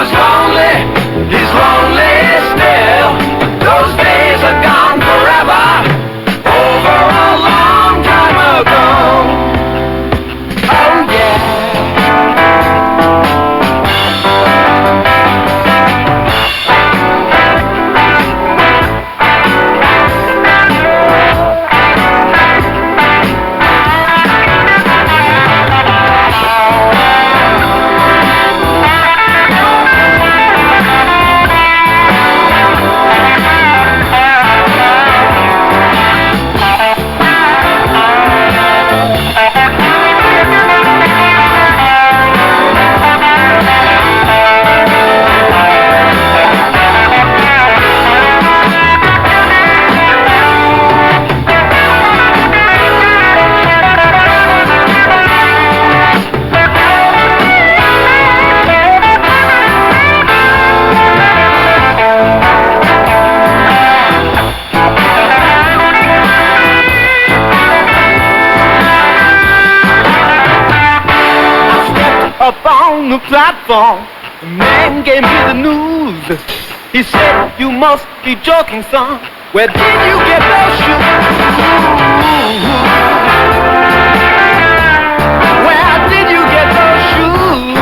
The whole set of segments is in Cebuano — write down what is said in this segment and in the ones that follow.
Was lonely, he's lonely still. Those days are gone forever, over a long time ago. Oh yeah. I stepped up on the platform. The man gave me the news. He said, "You must be joking, son. Where did you get those shoes? Where did you get those shoes?"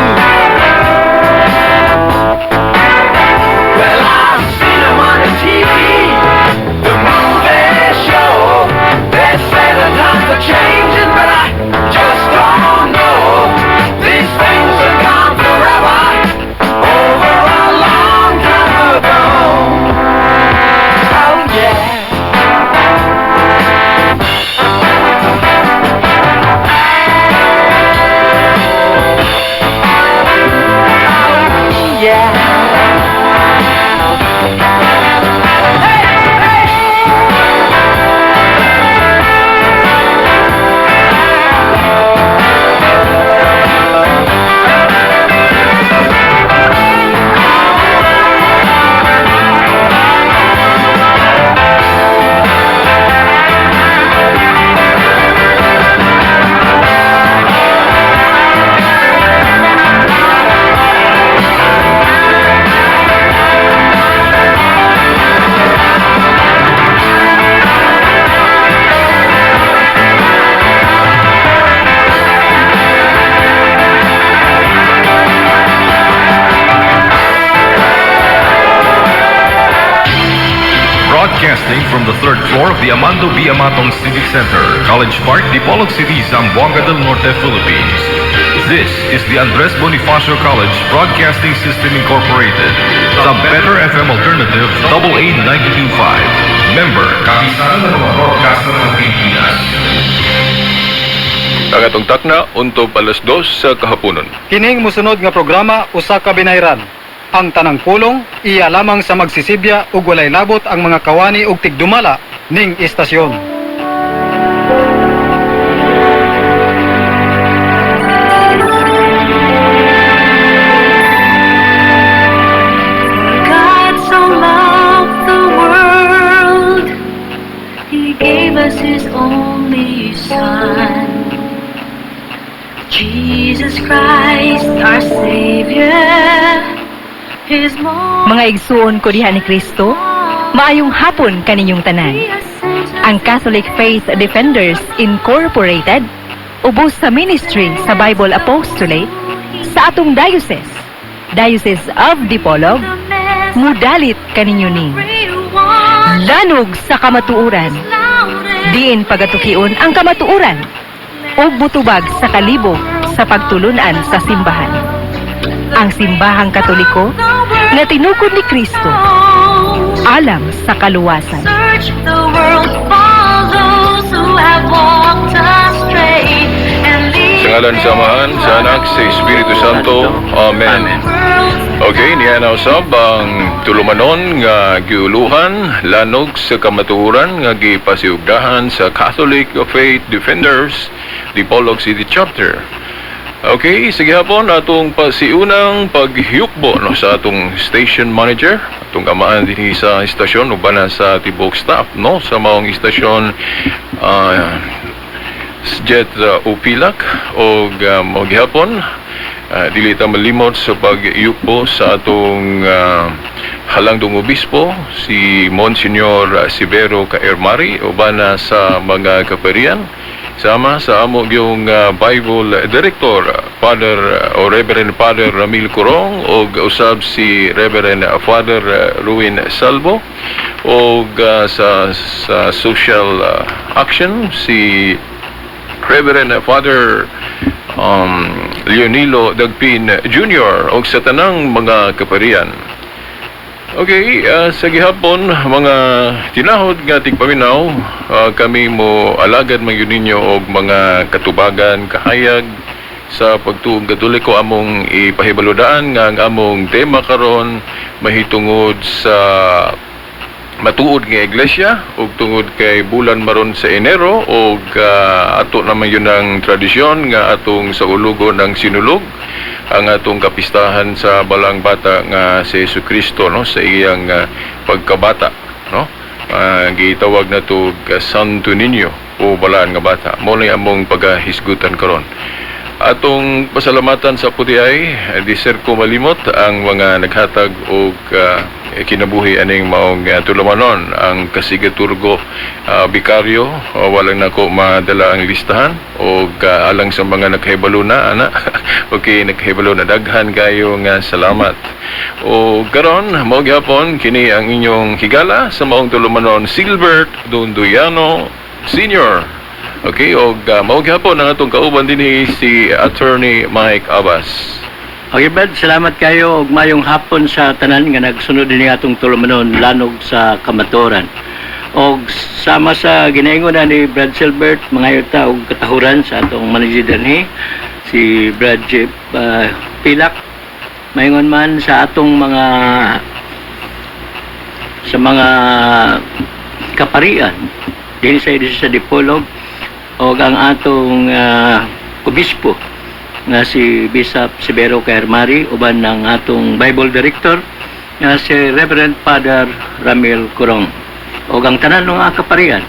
Well, I've seen 'em on the TV, the movie show. They say the times are changing, but I just don't know. These things are gone forever, over a long time ago. Oh yeah. Oh yeah. Hey, hey! Broadcasting from the third floor of the Amando B. Amatong Civic Center, College Park, Dipolog City, Zamboanga del Norte, Philippines. This is the Andres Bonifacio College Broadcasting System Incorporated, the Better FM Alternative AA 92.5. Member, Kapisanan ng mga Broadcaster ng Pilipinas. Ang atong takna, untog 2:00 sa kahaponon. Kining musunod nga programa usa ka binayran. Ang tanang pulong iya lamang sa magsisibya ug walay labot ang mga kawani ug tigdumala ning istasyon. God so loved the world, He gave us His only Son, Jesus Christ, our Savior. His Mga igsuon ko diha ni Kristo, maayong hapon kaninyong tanan. Ang Catholic Faith Defenders Incorporated, ubos sa ministry sa Bible Apostolate, sa atong diocese, Diocese of Dipolog, mudalit kaninyo ning Lanog sa Kamatuoran, diin pagatukion ang kamatuoran ug mutubag sa kalibog sa pagtulunan sa simbahan. Ang simbahang Katoliko nga tinukod ni Kristo alang sa kaluwasan. Search the world for those who have walked astray and lead Sa ngalan sa Amahan, sa Anak, sa Espiritu Santo. Amen. Okay, niya na usab ang tulumanon nga giuluhan Lanog sa Kamatuoran nga gipasiugdahan sa Catholic Faith Defenders Dipolog City Chapter. Okay, sige hapon atong pasiunang paghiyukbo, no, sa atong station manager, atong amaan dinhi sa istasyon uban na sa tibok staff, no, sa maong istasyon, Jet Upilak og mao gihapon Dili ta malimot sa pagyukpo sa atong halangdong obispo, si Monsignor Severo Caermari, uban na sa mga kaparian, sama sa amo yung Bible Director, Father o Reverend Father Ramil Corong, og usab si Reverend Father Ruin Salvo, og sa social action si Reverend Father Leonilo Dagpin Jr. og sa tanang mga kaparian. Okay, sa gihapon mga tinahod nga tigpaminaw, kami mo alagad man gyud ninyo og mga katubagan, kahayag sa pagtuong Katoliko. Among ipahibaludaan nga ang among tema karon mahitungod sa matuod nga iglesia, ug tungod kay bulan maron sa Enero ug ato naman yun ang tradisyon nga atong saulugon ang Sinulog, ang atong kapistahan sa balang bata nga si Jesu Kristo, no, sa iyang pagkabata, no, gitawag na to Santo Niño o balaan nga bata. Mao ni among pagahisgutan karon. Atong pasalamatan sa putiay, di sir ko malimot ang mga naghatag og kinabuhi aning maong tulumanon, ang Kasigaturgo Bikaryo. Walang nako madala ang listahan og alang sa mga nakahibalo na ana. Okay, nakahibalo na, daghan kayo nga salamat. O karon mao gyapon kini ang inyong higala sa maong tulumanon, Silbert Donduyano Senior. Okay, og mao gyapon ang atong kauban dinhi, si Attorney Mike Abbas. Okay, Brad, salamat kayo ug mayong hapon sa tanan nga nagsunod dinhi atong tulumanon, Lanog sa Kamatuoran. Og sama sa ginaingon na ni Brad Silbert, mangayo ta og katahuran sa atong manager dinhi, si Brad Jeff Pilak. Maingon man sa atong mga sa mga kaparian dinhi sa sa Dipolog og ang atong obispo nga si Bishop Severo Caermari, uban ng atong Bible Director nga si Reverend Father Ramil Corong ug ang tanan ng mga kaparian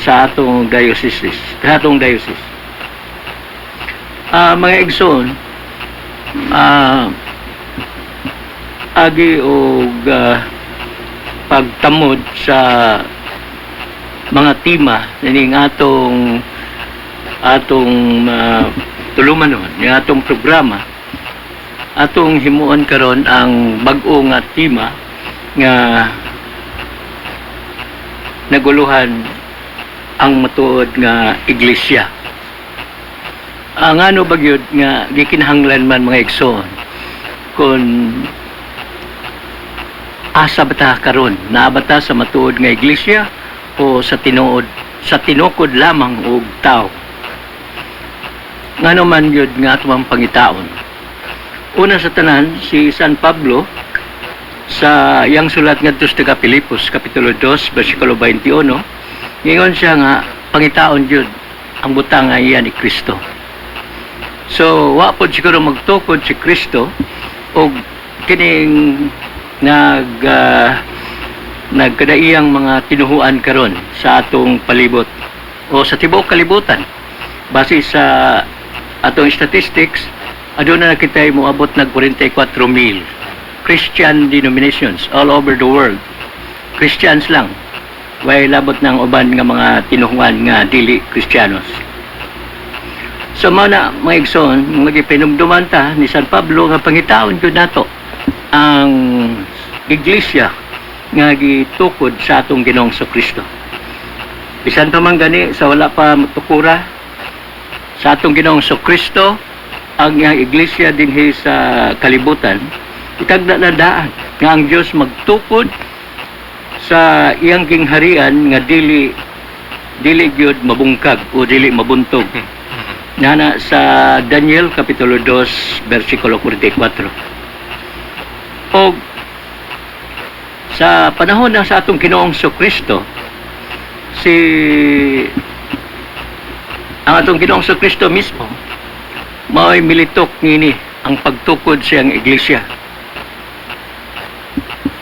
sa atong diocese, sa atong diocese. Mga igsoon, agi og pagtamod sa mga tema ning atong atong tulumanon, ning atong programa, atong himuon karon ang bag-o nga tema nga naguluhan ang matuod nga iglesia. Ang ano ba gyud nga gikinahanglan man, mga igsoon, kung asa ba ta karon, naa ba ta sa matuod nga iglesia o sa tinuod, sa tinukod lamang og tao? Ngano man gyud nga ato ang pangitaon? Una sa tanan, si San Pablo, sa iyang sulat ngadto sa taga Filipos, kapitulo 2, bersikulo 21, ngingon siya nga pangitaon gyud ang butang nga iya ni Kristo. So wa pod siguro magtukod si Kristo og kining nagkadaiyang mga tinuhuan karon sa atong palibot o sa tibuok kalibutan. Base sa atong statistics, aduna na kita'y moabot nag 44 mil Christian denominations all over the world. Christians lang. Way labot ng uban nga mga tinuhuan nga dili Kristiyanos. So mao na, mga igsoon, mga gipinumduman ta ni San Pablo nga pangitaon gyud nato ang iglesia nga gitukod sa atong Ginoong Kristo. Bisan pa man gani sa wala pa matukura sa atong Ginoong Kristo ang iyang iglesia dinhi sa kalibutan, itagda na daan nga ang Dios magtukod sa iyang gingharian nga dili dili gyud mabungkag o dili mabuntog. Nana sa Daniel kapitulo 2 bersikulo 44. O sa panahon na sa atong Ginoong Kristo, si ang atong Ginoong Kristo mismo mao'y militok ngini ang pagtukod siyang iglesia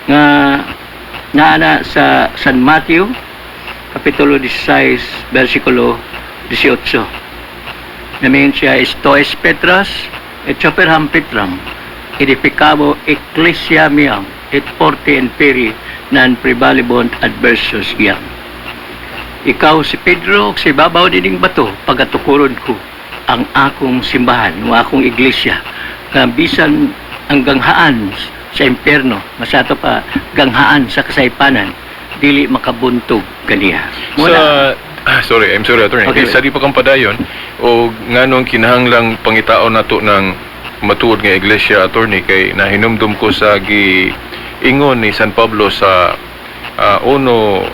nga naana sa San Mateo kapitulo 16 bersikulo 18. Namin siya, "Esto es Petras Et superam Petram edificabo ecclesia meam et portae inferni non praevalebunt adversus eam. Ikaw si Pedro, sa ibabaw dining bato pagatukuron ko ang akong simbahan o akong iglesia, nga bisan ang ganghaan sa impyerno, masato pa ganghaan sa kasaypanan, dili makabuntog kaniya. Sa sorry, I'm sorry, attorney. Okay. Sa di pa kang padayon o nganong kinahanglang pangitaon nato ng matuod nga iglesia, attorney, kay nahinumdum ko sa gi ingon ni San Pablo sa uno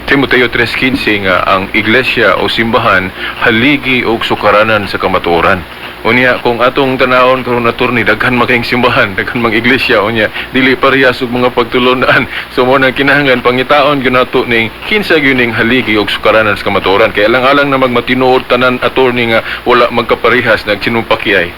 Timoteo 3:15 nga ang iglesia o simbahan haligi og sukaranan sa kamatuoran. Unya kung atong tanawon karon, attorney, daghan man kayong simbahan, daghan mang iglesia, unya dili parehas og mga pagtulunan. So mo nang kinahanglan pangitaon gyud nato ning kinsa gyud ning haligi og sukaranan sa kamatuoran. Kay alang-alang na magmatinuod tanan, attorney, nga wala magkaparehas, nagsinumpakiay.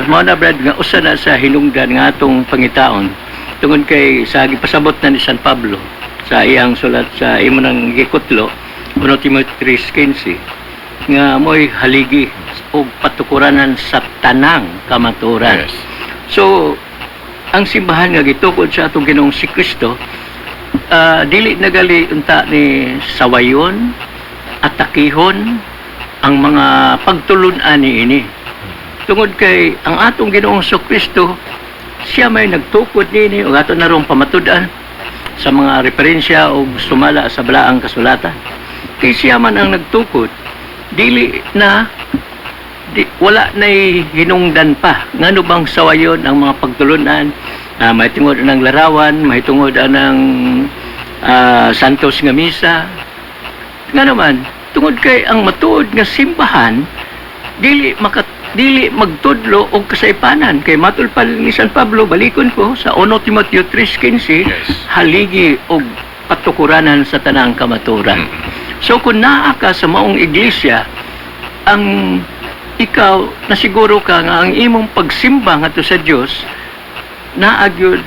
Mao na, Brad, nga usa na sa hinungdan nga atong pangitaon tungod kay sa gipasabot na ni San Pablo sa iyang sulat sa imo nang gikutlo 1 Timothy 3:15 nga mo'y haligi og patukuranan sa tanang kamatuoran. So ang simbahan nga gitukod sa atong Ginoong si Kristo, dili nagali unta ni sawayon, atakihon ang mga pagtulun-an niini. Tungod kay ang atong Ginoong Kristo siya may nagtukod niini ug ato na rong pamatud-an sa mga referensya o sumala sa balaang kasulatan. Kay siya man ang nagtukod, dili na di, wala na hinungdan pa. Ngano bang sawayon ang mga pagtulunan, mahitungod ng larawan, mahitungod ng santos nga misa. Nga naman, tungod kay ang matuod nga simbahan dili magtudlo og kasaypanan kay matul pa ni San Pablo, balikon ko sa 1 Timoteo 3:15, haligi og patukuranan sa tanang kamatuoran. So kung naa ka sa maong iglesia, ang ikaw nasiguro ka nga ang imong pagsimba ngadto sa Dios naa gyud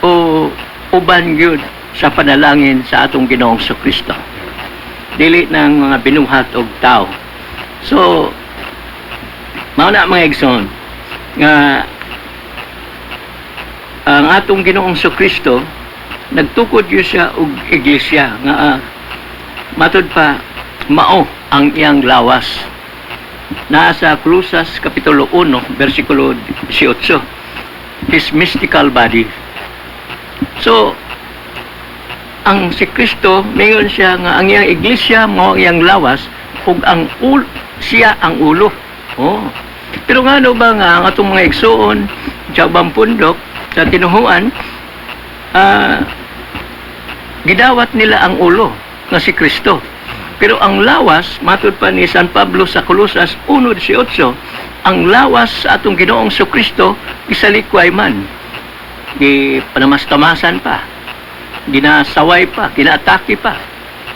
o uban gyud sa panalangin sa atong Ginoong Kristo. Dili ng mga binuhat og tao. So mao na, mga igsoon, nga ang atong Ginoong Kristo nagtukod yun siya og iglesia nga matud pa mao ang iyang lawas. Naa sa Colosas Kapitulo 1 versikulo 18, his mystical body. So ang si Kristo mingon siya nga ang iyang iglesia mao ang iyang lawas ug ang siya ang ulo. Oh. Pero ngano ba nga ang atong mga igsuon sa ubang pundok sa tinuhuan, gidawat nila ang ulo nga si Kristo? Pero ang lawas, matud pa ni San Pablo sa Colosas 1:18, ang lawas sa atong Ginoong Kristo gisalikway man. Gi panamastamasan pa. Ginasaway pa, ginaatake pa.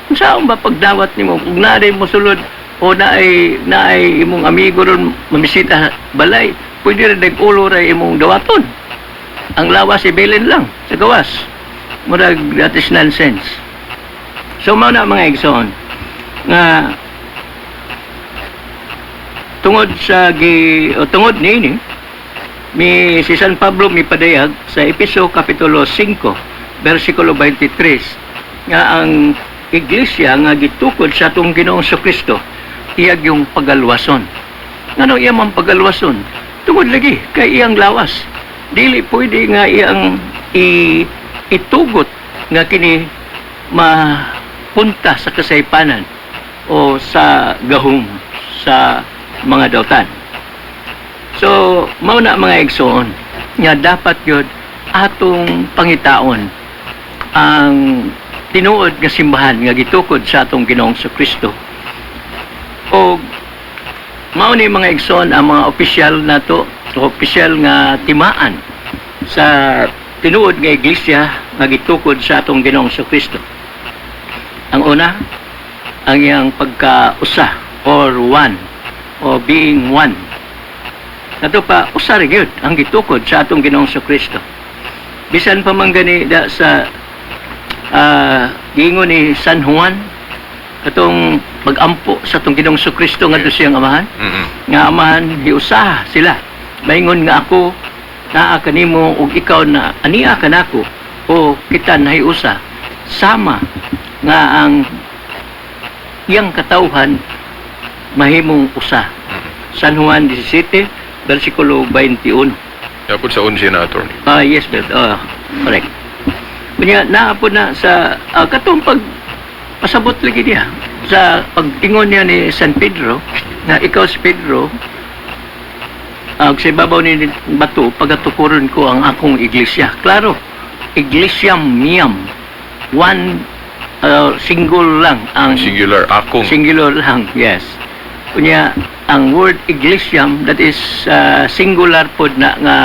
Kung saan ba pagdawat nimo kung naay mo sulod o naay imong amigo ron mamisita balay, pwede rin ulo ra imong dawaton. Ang lawas ibilin lang sa gawas. Murag that is nonsense. So mao na, mga igsoon, nga tungod sa gi o tungod niini mi si San Pablo mipadayag sa Epeso kapitulo 5 versikulo 23 nga ang iglesia nga gitukod sa atong Ginoong Kristo iyag yung pagalwason. Ngano iya man pagalwason? Tungod lagi kay iyang lawas. Dili pwede nga iyang itugot nga kini mapunta sa kasaypanan o sa gahom sa mga dautan. So, mao na, mga igsoon, nga dapat yun atong pangitaon ang tinuod nga simbahan nga gitukod sa atong Ginoong Kristo. O mao ni, mga igsoon, ang mga opisyal nato, opisyal nga timaan sa tinuod nga iglesia nga gitukod sa atong Ginoong Kristo. Ang una, ang iyang pagkausa or one o being one. Kato pa, usa ra gyud ang gitukod sa atong Ginoong Kristo. Bisan pa man gani da sa giingon ni San Juan Katong magampo sa atong Ginoong Kristo ngadto siyang Amahan. Nga Amahan, hiusaha sila. Maingon nga ako naa kanimo ug ikaw na ania kanako o kita nahiusa sama nga ang iyang katawhan mahimong usa. San Juan 17 versikulo 21. Dapat sa 11 na, attorney. Ah, yes, but correct. Kunya naa po na sa katong pag pasabot lagi niya sa pag-ingon niya ni San Pedro na ikaw si Pedro, sa ibabaw ni bato pagatukuron ko ang akong iglesia. Klaro, iglesia miam. One single lang ang Singular, akong. Singular lang, yes. Kunya, ang word iglesiam, that is singular pod na nga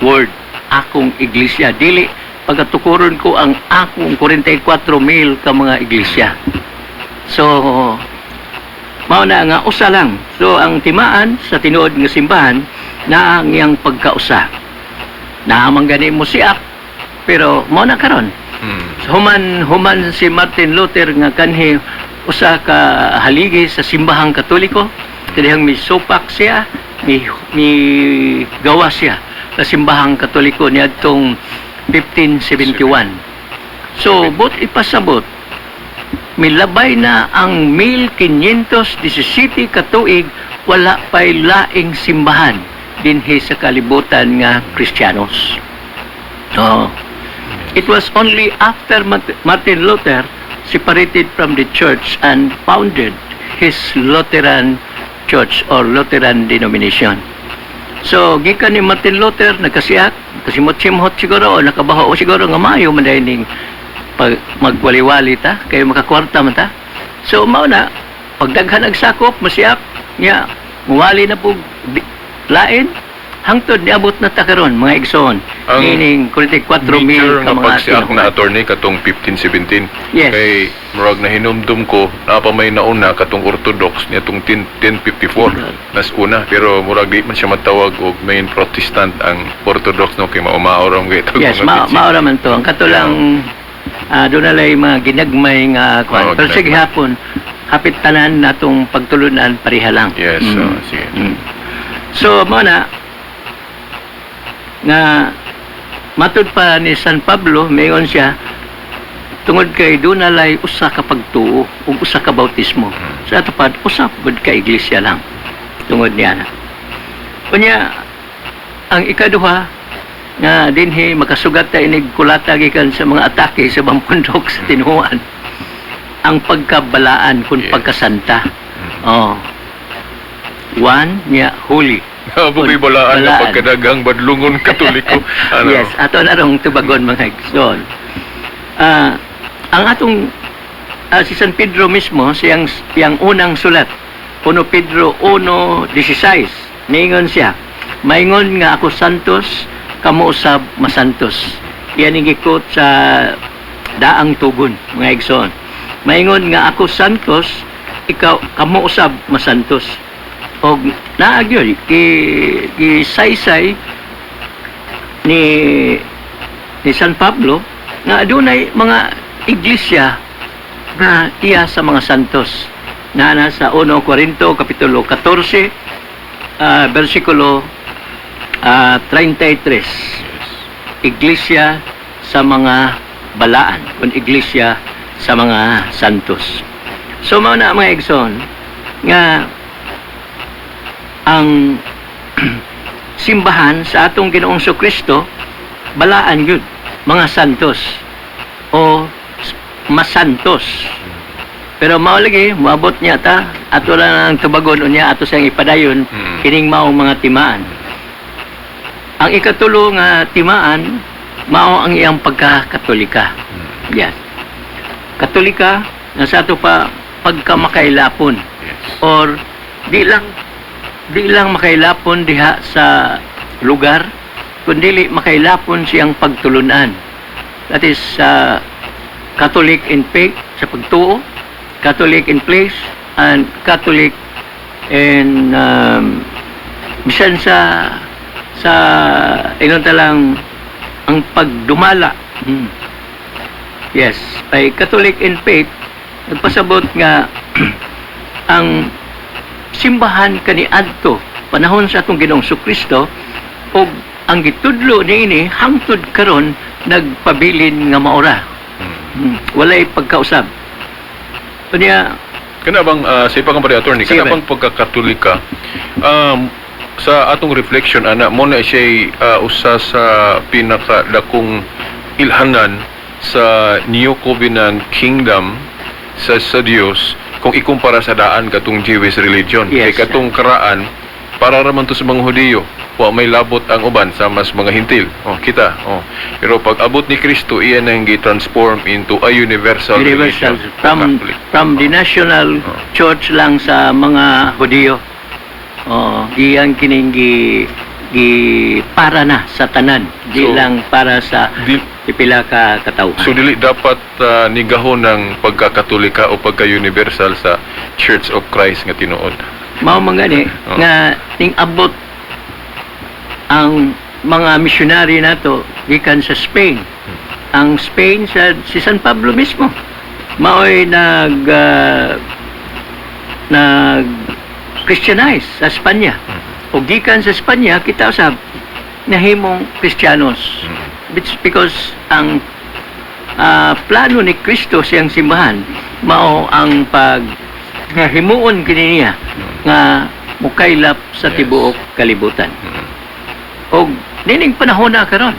word, akong iglesia. Dili, pagkatukuron ko ang akong 44 mil ka mga iglesia. So, mao na nga usa lang. So, ang timaan sa tinuod nga simbahan na ang iyang pagkausa. Naa man gani mo siak, pero mao na karon. So, human human si Martin Luther nga kanhi usa ka haligi sa simbahang Katoliko, kadihang misupak siya, mi gawa siya sa simbahang Katoliko niadtong 1571. So, but ipasabot, milabay na ang 1517 katuig, wala pa'y laing simbahan dinhi sa kalibutan nga Kristiyanos. Oh. It was only after Martin Luther separated from the church and founded his Lutheran Church or Lutheran denomination. So, gikan ni Martin Luther, nagkasiak, kasimot-simot siguro, o nakabaho o siguro nga maayo man dahil ning pag magwali-wali ta, kay makakwarta man ta. So, mao na, pagdaghan ang sakop, masiak, niya, muwali na po lain, hangtod niabot na ta karon mga igsoon. Ang Meaning, 44 mil major ka nga mga pagsiak na, tinuhuan. Attorney, katong 1517. Yes. Kay murag na hinumdum ko, naa pa may nauna katong Orthodox niya tong 10, 1054 nas una, pero murag di man siya matawag og main Protestant ang Orthodox, no, kay maumao ra kay Yes, mao ra man to. Ang kato lang doon na lang mga ginagmay nga kwan. Oo, Pero sige ginagmay. hapon, hapit tanan natong pagtulunan pareha lang. Yes, sige. So, mao na nga matud pa ni San Pablo, mayon siya, tungod kay doon nalay usa ka pagtuo ug usa ka bautismo. Sa atupad, usa pud ka iglesia lang tungod niya na. Unya, ang ikaduha nga dinhi makasugat ta inig kulata gikan sa mga atake sa pundok sa tinuan, ang pagkabalaan kun pagkasanta. Oh. One nya holy. Bukoy balaan nga Balaan. Pagkadaghang badlungon Katoliko. Ano? Yes, ato na rong tubagon, mga igsoon. Ang atong si San Pedro mismo, siyang siyang unang sulat, 1 Pedro 1:16, niingon siya, "Maingon nga ako santos, kamo usab masantos." Yan ang gikot sa daang tugon, mga igsoon. Maingon nga ako santos, ikaw kamo usab masantos. Og naa gyud ki gisaysay ni San Pablo nga adunay mga iglesia nga iya sa mga santos. Na nasa 1 Corinto kapitulo 14 versikulo 33. Iglesia sa mga balaan kun iglesia sa mga santos. So mao na, mga igsoon, nga ang simbahan sa atong Ginoong Kristo balaan gyud, mga santos o masantos. Pero mao lagi moabot niya ta, ato lang ang tubagon unya ato siyang ipadayon kining maong mga timaan. Ang ikatulo nga timaan mao ang iyang pagkakatolika. Yes. Katolika na sa ato pa pagkamakailapon or di lang makailapon diha sa lugar kundi makailapon siyang pagtulunan. That is Catholic in faith, sa pagtuo, Catholic in place and Catholic in bisan sa ingon ta lang ang pagdumala. Yes, by Catholic in faith. Nagpasabot nga ang simbahan kaniadto panahon sa atong Ginoong Kristo ug ang gitudlo niini hangtod karon nagpabilin nga maora. Walay pagkausab. Unya Kana bang sa ipang pari, attorney, Sige, kana bang pagkakatolika sa atong reflection ana mo na siya usa sa pinakadakong ilhanan sa New Covenant Kingdom sa Dios kung ikumpara sa daan katong Jewish religion? Kay katong karaan para raman to sa mga Hudiyo, wa may labot ang uban sa mas mga Hintil, oh, kita, oh. Pero pag abot ni Kristo, iyan ang gi-transform into a universal universal religion, from Catholic. From the national church lang sa mga Hudiyo. Oh, iyang kining gi, gi para na sa tanan, di lang para sa pipila ka katawhan. So dili dapat nigahon ng pagkakatolika o pagka-universal sa Church of Christ nga tinuod. Mao man gani nga ning abot ang mga missionary nato gikan sa Spain. Ang Spain sa si San Pablo mismo maoy nag Christianize sa Espanya. O gikan sa Espanya kita usab nahimong Kristiyanos. It's because ang plano ni Kristo siyang simbahan mao ang pag nga himuon kini niya nga mukaylap sa tibuok kalibutan. Og nining panahon na karon,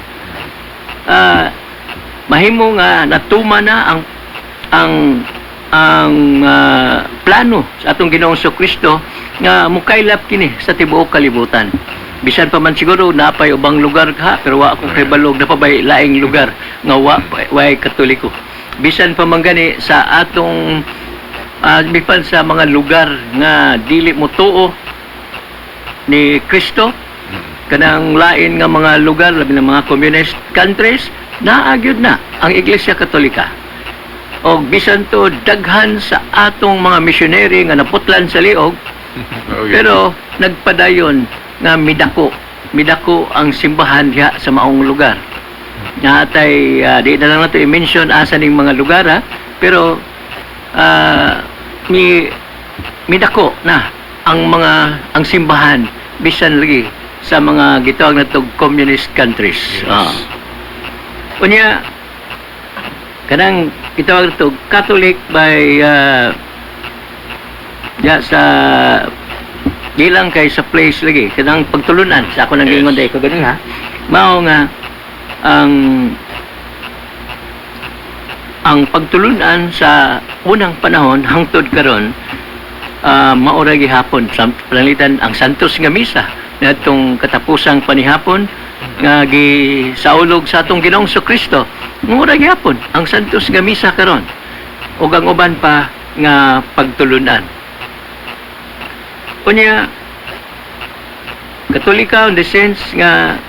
mahimo nga natuma na ang plano sa atong Ginoong Kristo nga mukaylap kini sa tibuok kalibutan. Bisan pa man siguro napay ubang lugar ka, pero wa ako kahibalo na pa bay laing lugar nga wa way Katoliko. Bisan pa man gani sa atong bisan sa mga lugar nga dili mo tuo ni Kristo, kanang lain nga mga lugar, labi na mga communist countries, naa gyud na ang Iglesia Katolika. Og bisan to daghan sa atong mga missionary nga naputlan sa liog, pero nagpadayon nga midako midako ang simbahan diha sa maong lugar. Natay di na lang nato i-mention asa ning mga lugar ha, pero mi midako na ang mga ang simbahan bisan lagi sa mga gitawag natog communist countries. Unya kanang gitawag natog Catholic by ya sa di lang kay sa place lagi kanang pagtulunan sa ako nang giingon dai ko ganun ha, mao nga ang pagtulunan sa unang panahon hangtod karon maura gihapon sa pananglitan ang Santos nga Misa natong katapusang panihapon nga gisaulog sa atong Ginoong Kristo, maura gihapon ang Santos nga Misa karon ug ang uban pa nga pagtulunan. Unya Katolika in the sense nga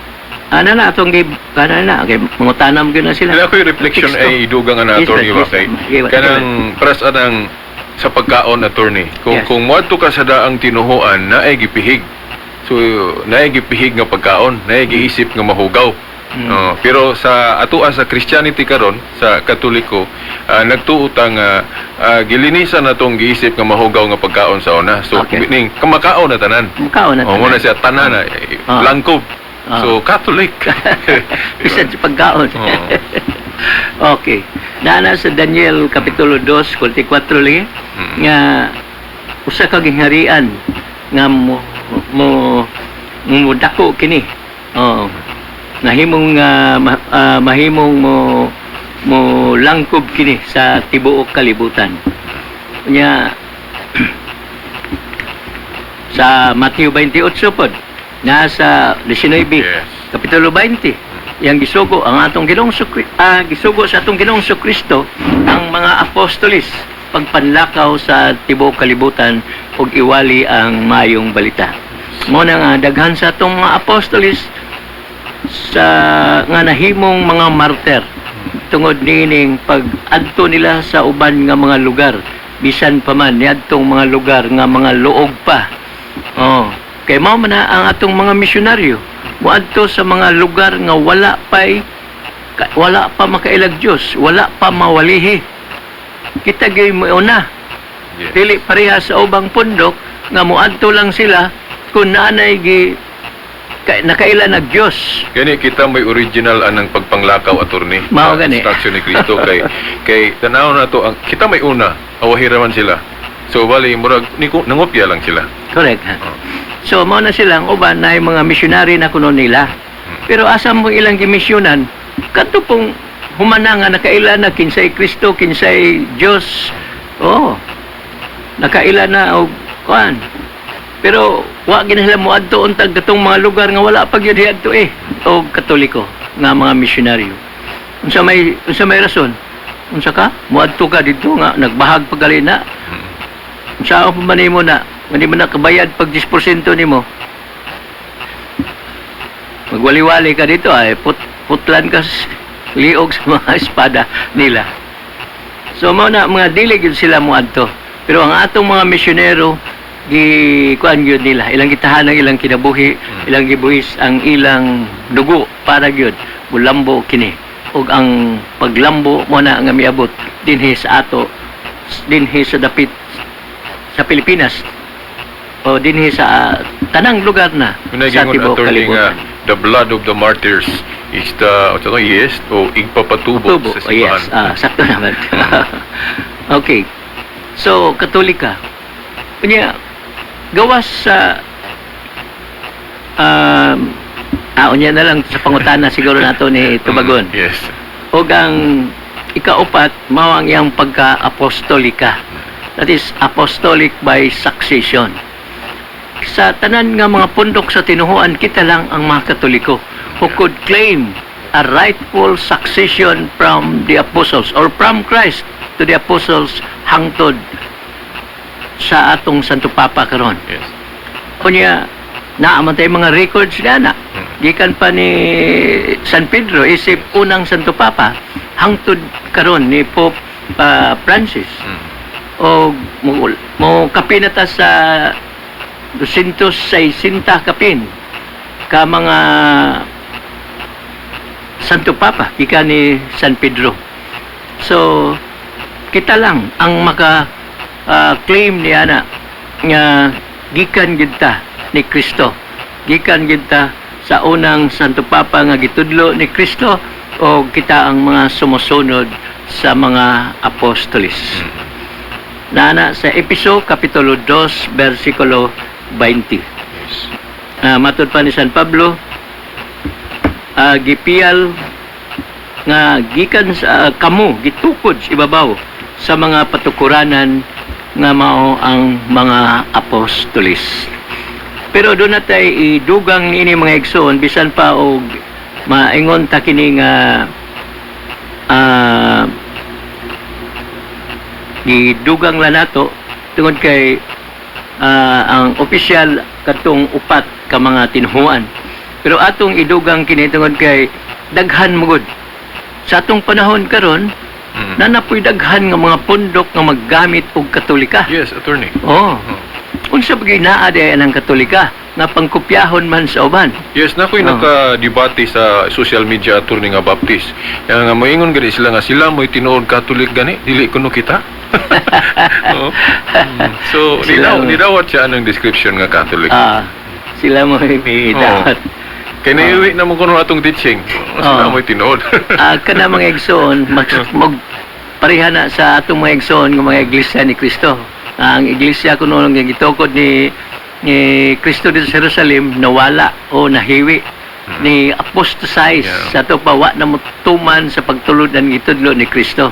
ana na atong gi kana na kay mangutanam gyud na sila. Kaya ako yung reflection Teksto. ay dugang ana, attorney, ba kay kanang pras anang sa pagkaon, attorney, kung kung moadto ka sa daang tinuhuan, naay gipihig, so naay gipihig nga pagkaon, naay giisip nga mahugaw. Oh, pero sa atoa sa Christianity karon, sa Katoliko, nagtuo ta nga gilinisan natong giisip nga mahugaw nga pagkaon sa una. So ning kamakaon na tanan. Makaon na Oh, tanan. mo na siya tanan na langkob. So Catholic. Bisan sa pagkaon. Oo. Okay. Nana sa Daniel Kapitulo 2, 44 lagi, nga usa ka gingharian nga mo dako kini. Oh. Nahimong mahimong mo mo langkob kini sa tibuok kalibutan. Nya sa Mateo 28 pod, nasa 19, Kapitulo 20, yang gisugo ang atong Ginoong gisugo sa atong Ginoong Kristo ang mga apostolis pagpanlakaw sa tibuok kalibutan ug iwali ang mayong balita. Mo na nga daghan sa atong mga apostolis sa nga nahimong mga martyr tungod niining pag-adto nila sa uban nga mga lugar, bisan pa man niadtong mga lugar nga mga luog pa. Oh, kay mao man na ang atong mga misyonaryo moadto sa mga lugar nga wala pa makailag Dios, wala pa mawalihi. Kita gyud una. Dili pareha sa ubang pundok nga moadto lang sila kung naanay gi nakaila nag Dios. Gani kita may original anang pagpanglakaw, attorney. Mao Sa gani. Statue ni Cristo kay tanaw na to ang kita may una, awahira man sila. So bali murag ni nangopya lang sila. Correct. Oh. So mao na silang uban na yung mga missionary na kuno nila. Pero asa mo ilang gimisyonan kadto pong humana nga nakaila na kinsay Kristo, kinsay Dios. Oh. Nakaila na og kuan. Pero wa gid sila moadto untag katong mga lugar nga wala pa gyud hiadto eh og Katoliko nga mga misyonaryo. Unsa may rason? Unsa ka? Moadto ka didto nga nagbahag pa gali na. Unsa pa man nimo na? Hindi mo na kabayad pag 10% nimo. Magwali-wali ka dito ay putlan ka liog sa mga espada nila. So mao na mga dili gyud sila moadto. Pero ang atong mga misyonero gi kuan gyud nila, ilang gitahan ang ilang kinabuhi, ilang gibuhis ang ilang dugo para gyud mulambo kini. Ug ang paglambo mo na nga miabot dinhi sa ato, dinhi sa dapit sa Pilipinas o dinhi sa tanang lugar na Kunay sa gingon, tibuok attorney, nga kalibutan. The blood of the martyrs is the o yes o igpapatubo Tubo. sa Oh, yes, simbahan. Sakto naman. Okay. So, Katolika. Kunya, gawas sa unya na lang sa pangutana siguro nato ni Tubagon. Og ang ikaupat, mao ang iyang pagka-apostolika. That is, apostolic by succession. Sa tanan nga mga pundok sa tinuhuan, kita lang ang mga Katoliko who could claim a rightful succession from the apostles or from Christ to the apostles hangtod sa atong Santo Papa karon. Kunya, naa man tay mga records na na. Gikan pa ni San Pedro, isip unang Santo Papa, hangtod karon ni Pope Francis. O mo kapin na ta sa 260 kapin ka mga Santo Papa gikan ni San Pedro. So kita lang ang maka claim niya na nga gikan gid ta ni Kristo. Gikan gid ta sa unang Santo Papa nga gitudlo ni Kristo o kita ang mga sumusunod sa mga apostolis. Nana sa Episo Kapitulo 2 versikulo 20. Matod pa ni San Pablo, gipiyal nga gikan sa kamo gitukod sa ibabaw sa mga patukuranan nga mao ang mga apostolis. Pero doon na tay idugang ini, mga igsoon, bisan pa og maingon ta kini nga gidugang lang nato tungod kay ang opisyal katong upat ka mga tinuhuan. Pero atong idugang kini tungod kay daghan mo gud. Sa atong panahon karon, nanapoy daghan nga mga pundok nga maggamit og Katolika. Yes, attorney. Oh. Unsa ba gyud naa diay ang Katolika nga pangkopyahon man sa uban? Yes, nakoy naka-debate sa social media, attorney, nga Baptist. Yang nga moingon gani sila nga sila mo'y tinuod Catholic gani, dili kuno kita. Oo. So, nidawat siya anong description nga Catholic. Sila mo may dapat. Kay naiuwi na mo kuno atong teaching. Sila mo'y tinuod. Kana mga igsoon mag pareha na sa atong mga igsoon nga mga iglesia ni Kristo. Ang iglesia kuno nga gitukod ni Kristo dito sa Jerusalem nawala o nahiwi ni apostatize sa ato pa, wa na motuman sa pagtulod ang gitudlo ni Kristo.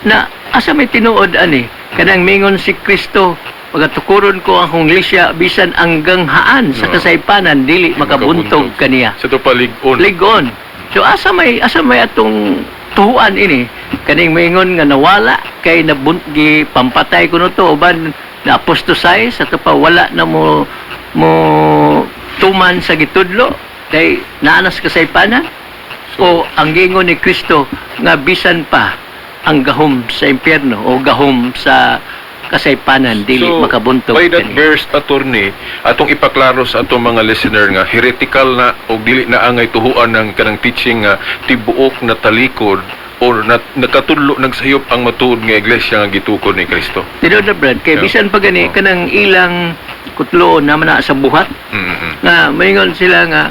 Na asa may tinuod ani kanang mingon si Kristo, "Pagatukuron ko ang akong iglesia, bisan ang ganghaan sa kasaypanan dili makabuntog makabuntog. kaniya." Sa to palig-on. Ligon. So asa may atong tuhuan ini? Kaning maingon nga nawala kay nabun gi pampatay kuno to uban na apostatize ato pa wala na mo tuman sa gitudlo kay naanas kasaypanan, o ang gingon ni Kristo nga bisan pa ang gahom sa impyerno o gahom sa kasaypanan dili So, makabuntog by that kaniya? verse, attorney, atong ipaklaro sa atong mga listener nga heretical na o dili na angay tuhuan ng kanang teaching nga tibuok na talikod O nakatudlo nagsayop ang matuod nga iglesia nga gitukod ni Kristo. Tinuod na, Brad, kay bisan pa gani kanang ilang kutloon naman na sa buhat nga maingon sila nga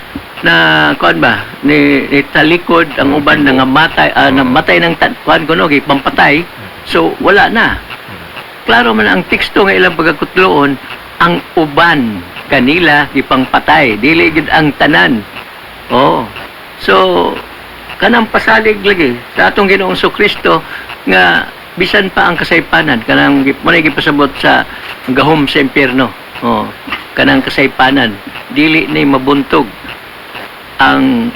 na kuan ba ni talikod ang uban nga matay, namatay ng kuan kuno gipampatay, so wala na. Klaro man ang teksto nga ilang pagkakutloon, ang uban kanila gipangpatay, dili gid ang tanan. Oh, so kanang pasalig lagi sa atong Ginoong Kristo nga bisan pa ang kasaypanan, kanang mo na gipasabot sa gahom sa impyerno, oh, kanang kasaypanan dili ni mabuntog ang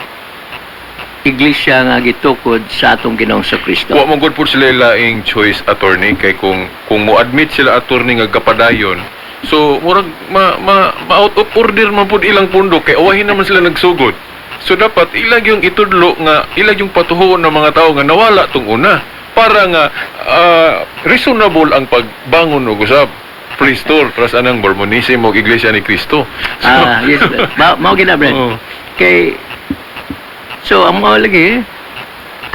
iglesia nga gitukod sa atong Ginoong Kristo. Wa man gud pud sila laing choice, attorney, kay kung mo admit sila, attorney, nga gapadayon, so murag ma out of order man pud ilang pundo kay awahin naman sila nagsugod. So dapat ilag yung itudlo nga ilag yung patuhuon ng mga tao nga nawala tong una para nga reasonable ang pagbangon og usab restore para sa anang Mormonism og Iglesia ni Cristo. So, Ah, yes, mao gina, Brad. Kay so ang mao lagi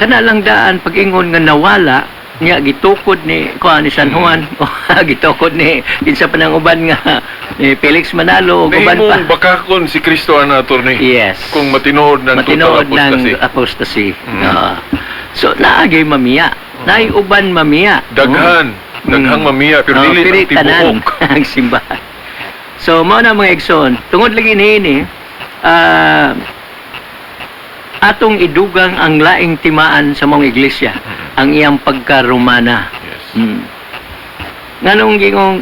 kana lang daan pag-ingon nga nawala niya, gitukod ni kuan ni San Juan o gitukod ni kinsa pa nang uban nga ni Felix Manalo ug uban pa. Nahimong bakakon si Kristo ang attorney. Kung matinuod ng Matinuod total ng apostasy. Apostasy. So naagay mamiya. Naay uban mamiya. Daghan, daghang mamiya pero Oo, dili pero ang tanan tibuok. Ang simbahan. So mao na, mga igsoon, tungod lagi niini, atong idugang ang laing timaan sa mga iglesia, ang iyang pagka-Romana. Nganong gingong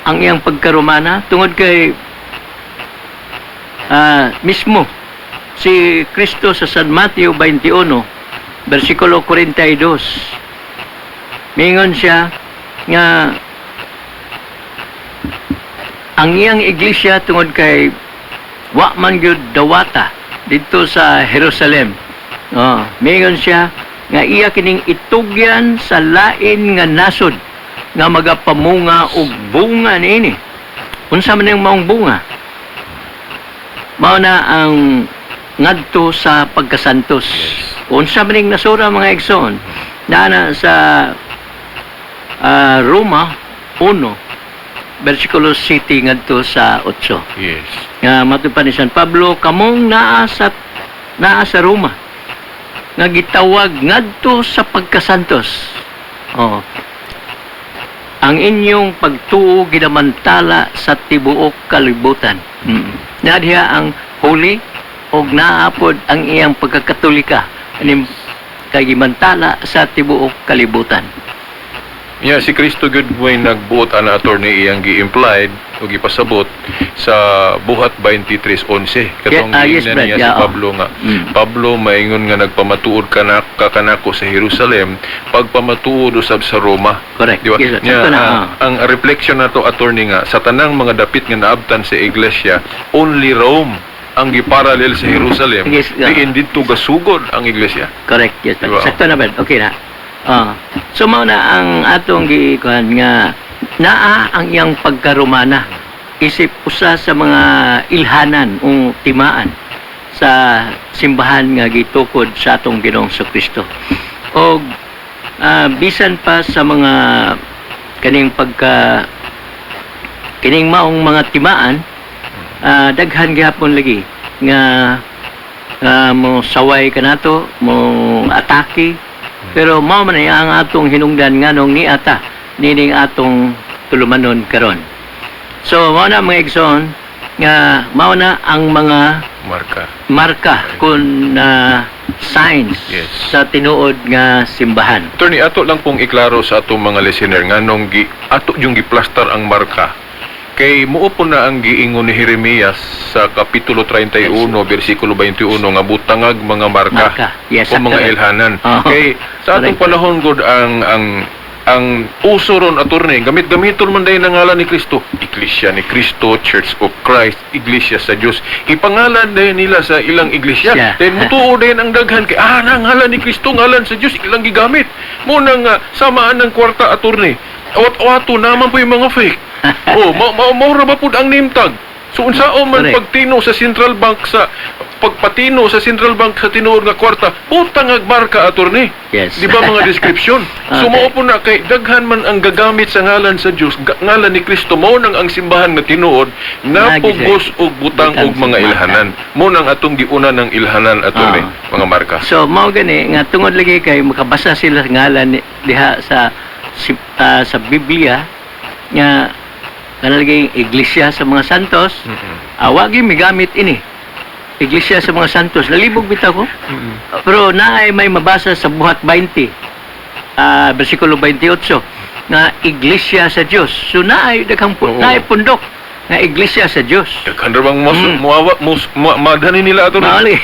ang iyang pagka-Romana? Tungod kay mismo si Kristo sa San Mateo 21 versikulo 42, mingon siya nga ang iyang iglesia, tungod kay wa man gyud dawata didto sa Jerusalem. Oh, mingon siya nga iya kining itugyan sa lain nga nasod nga magapamunga og bunga niini. Unsa man ang maong bunga? Mao na ang ngadto sa pagkasantos. Unsa man ning nasura, mga igsoon? Naa sa Roma 1 versikulo 7 ngadto sa 8. Nga matud pa ni San Pablo, kamong naa sa Roma nga gitawag ngadto sa pagkasantos. Oh. Ang inyong pagtuo ginamantala sa tibuok kalibutan. Naa diha ang holy og naapod ang iyang pagkakatolika anim kay gimantala sa tibuok kalibutan. Yeah, si Kristo gud may nagbuot ana, attorney, iyang gi-implied o gipasabot sa Buhat 23:11 katong Yeah, yes, giingnan Brad. niya si Yeah, oh. Pablo nga Pablo, maingon nga nagpamatuod ka kanako sa Jerusalem, pagpamatuod usab sa Roma. Correct. Di ba? Yes, Nya, sakto na. Ang reflection nato, attorney, nga sa tanang mga dapit nga naabtan sa iglesia, only Rome ang giparallel sa Jerusalem. Diin didto gasugod ang iglesia. Correct. Yes, Diba? sakto na ba? Okay na. So mao na ang atong gikuan nga naa ang iyang pagkaromana isip usa sa mga ilhanan o timaan sa simbahan nga gitukod sa atong Ginoong Kristo. Og bisan pa sa mga kaning pagka kining maong mga timaan, daghan gihapon lagi nga mo saway kanato, mo atake, pero mao man ay ang atong hinungdan nganong niata nining atong tulumanon karon. So mao na, mga igsoon, nga mao na ang mga Marka. Marka kun signs sa tinuod nga simbahan. Attorney, ato lang pong iklaro sa atong mga listener nganong ato yung giplastar ang marka. Kay muo na ang giingon ni Jeremias sa Kapitulo 31 versikulo 21 nga butangag mga marka, Marka. Yes, o mga sakto. ilhanan. Kay sa atong panahon gud ang uso ron, attorney, gamit-gamiton man dayon ang ngalan ni Kristo. Iglesia ni Kristo, Church of Christ, Iglesia sa Dios. Ipangalan dayon nila sa ilang iglesia. Then mutuo dayon ang daghan kay na ngalan ni Kristo, ngalan sa Dios ilang gigamit. Mo nang samaan ng kwarta, attorney. Awat-awato naman po yung mga fake. Oh, mao ra ba pud ang name tag? So unsaon man pagtino sa central bank sa pagpatino sa central bank sa tinuod nga kwarta, butang ag marka, attorney. Yes. Di ba mga description? So mao po na kay daghan man ang gagamit sa ngalan sa Dios, ngalan ni Kristo, mao nang ang simbahan nga tinuod napugos og butang Butang og mga sa ilhanan. Mo nang atong giuna ng ilhanan, attorney, mga marka. So mao gani nga tungod lagi kay makabasa sila sa ngalan diha sa Biblia nga kana lagi iglesia sa mga santos. Wa gyud migamit ini. Iglesia sa mga santos, nalibog bitaw ko. Pero naay may mabasa sa Buhat 20 versikulo 28 nga iglesia sa Dios. So naay daghang naay pundok nga iglesia sa Dios. Daghan ra bang mas muawa mus madani nila, attorney. Maali.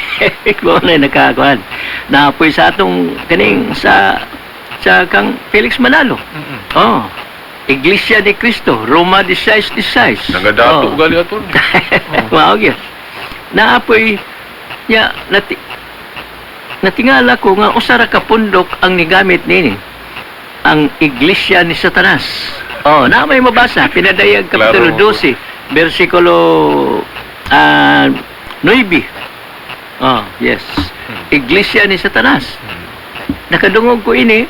Mao na nakakuan. Naapoy sa atong kaning sa kang Felix Manalo. Oh. Iglesia ni Cristo, Roma 16:16. Nagadato gali, attorney. Mao gyud. Naapoy nya natingala ko nga usa ra ka pundok ang nigamit nini. Ang Iglesia ni Satanas. Oh, na may mabasa Pinadayag kapitulo 12 versikulo 9. Oh, yes. Iglesia ni Satanas. Nakadungog ko ini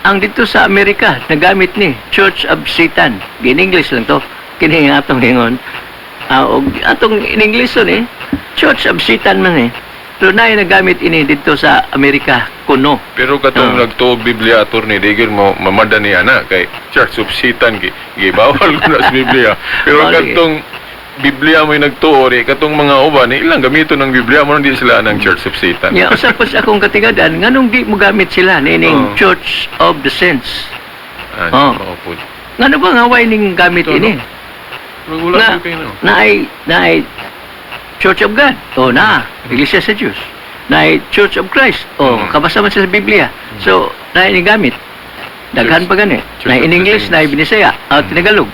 ang dito sa Amerika nagamit ni Church of Satan. In English lang to. Kini nga atong ingon. Og atong in English to ni Church of Satan man eh. Pero naay nagamit ini dito sa Amerika kuno. Pero katong nagtuo Biblia, attorney, di gyud mo mamadani ana kay Church of Satan gi gibawal ko na sa Biblia. Pero katong Biblia mo nagtuo ri katong mga uban ni ilang gamiton ng Biblia mo di sila ng Church of Satan. Nya usa pa sa akong katingadan nganong di mo gamit sila nining Church of the Saints. Ah, mao pud. Ngano ba nga way ning gamit Ito, ini? No? Wala Na, kayo, no? naay Church of God. O na, Iglesia sa Diyos. Naay Church of Christ. O, kabasa man siya sa Biblia. So, naay ni gamit. Daghan pa gani. Church Naay of in the English, Saints. Naay Binisaya, o Tinagalog.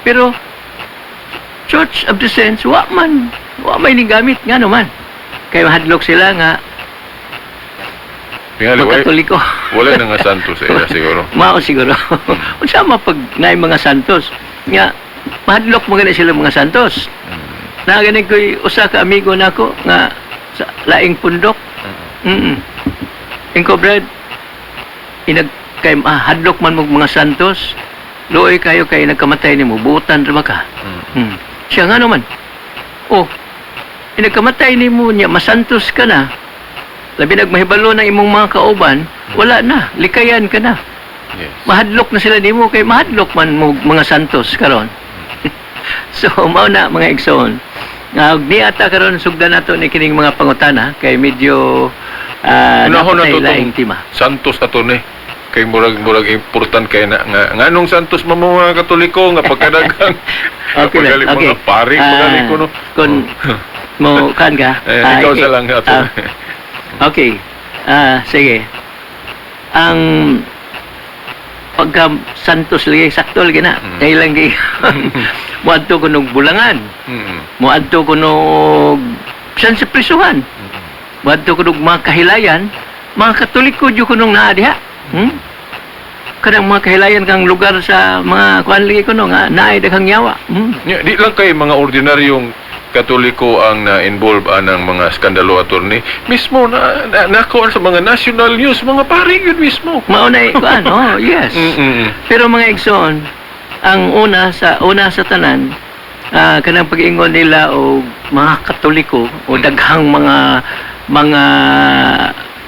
Pero Church of the Saints, wa man. Wa may ni gamit. Nga naman. Kaya hadlok sila nga Tingali, wala, Katoliko. Wala na nga santo sa ila siguro. Mao siguro. Unsa ma pag naay mga santos? Nga mahadlok mo gani sila mga santos. Na gani ko'y usa ka amigo nako nga sa laing pundok. Inko, Brad, inag kay hadlok man mo mga santos. Luoy kayo kay nagkamatay nimo, buotan ra ba ka? Siya nga naman. Oh, inagkamatay nimo niya, masantos ka na. Labi nagmahibalo ng imong mga kauban, wala na, likayan ka na. Mahadlok na sila nimo kay mahadlok man mo mga santos karon. So mao na, mga igsoon. Nga og ni ata karon sugdan nato ni kining mga pangutana kay medyo Unahon na napatay to tong laing tema. Santos, attorney. Kay murag important kay na nga nganong santos man mo mga Katoliko nga pagkadaghang Okay, pagkagaling mga pari pagaling ko, no. Kung mo kan ka? Eh, Ah, ikaw okay. sa lang, attorney. Ah, okay. Sige. Ang pagka santos lagi sakto lagi na. Kay lang kay moadto ko nog bulangan. Moadto ko nog bisan sa prisuhan. Moadto ko nog mga kahilayan, mga Katoliko jud ko nung naa diha. Kanang mga kahilayan kang lugar sa mga kuan lagi ko no nga naay daghang yawa. Nya, di lang kay mga ordinaryong Katoliko ang na-involve anang mga skandalo, attorney. Mismo na nakuha sa mga national news, mga pari yun mismo. Mao na kuan, oh, yes. Pero mga igsoon, ang una sa tanan, kanang pag-ingon nila og mga Katoliko o daghang mga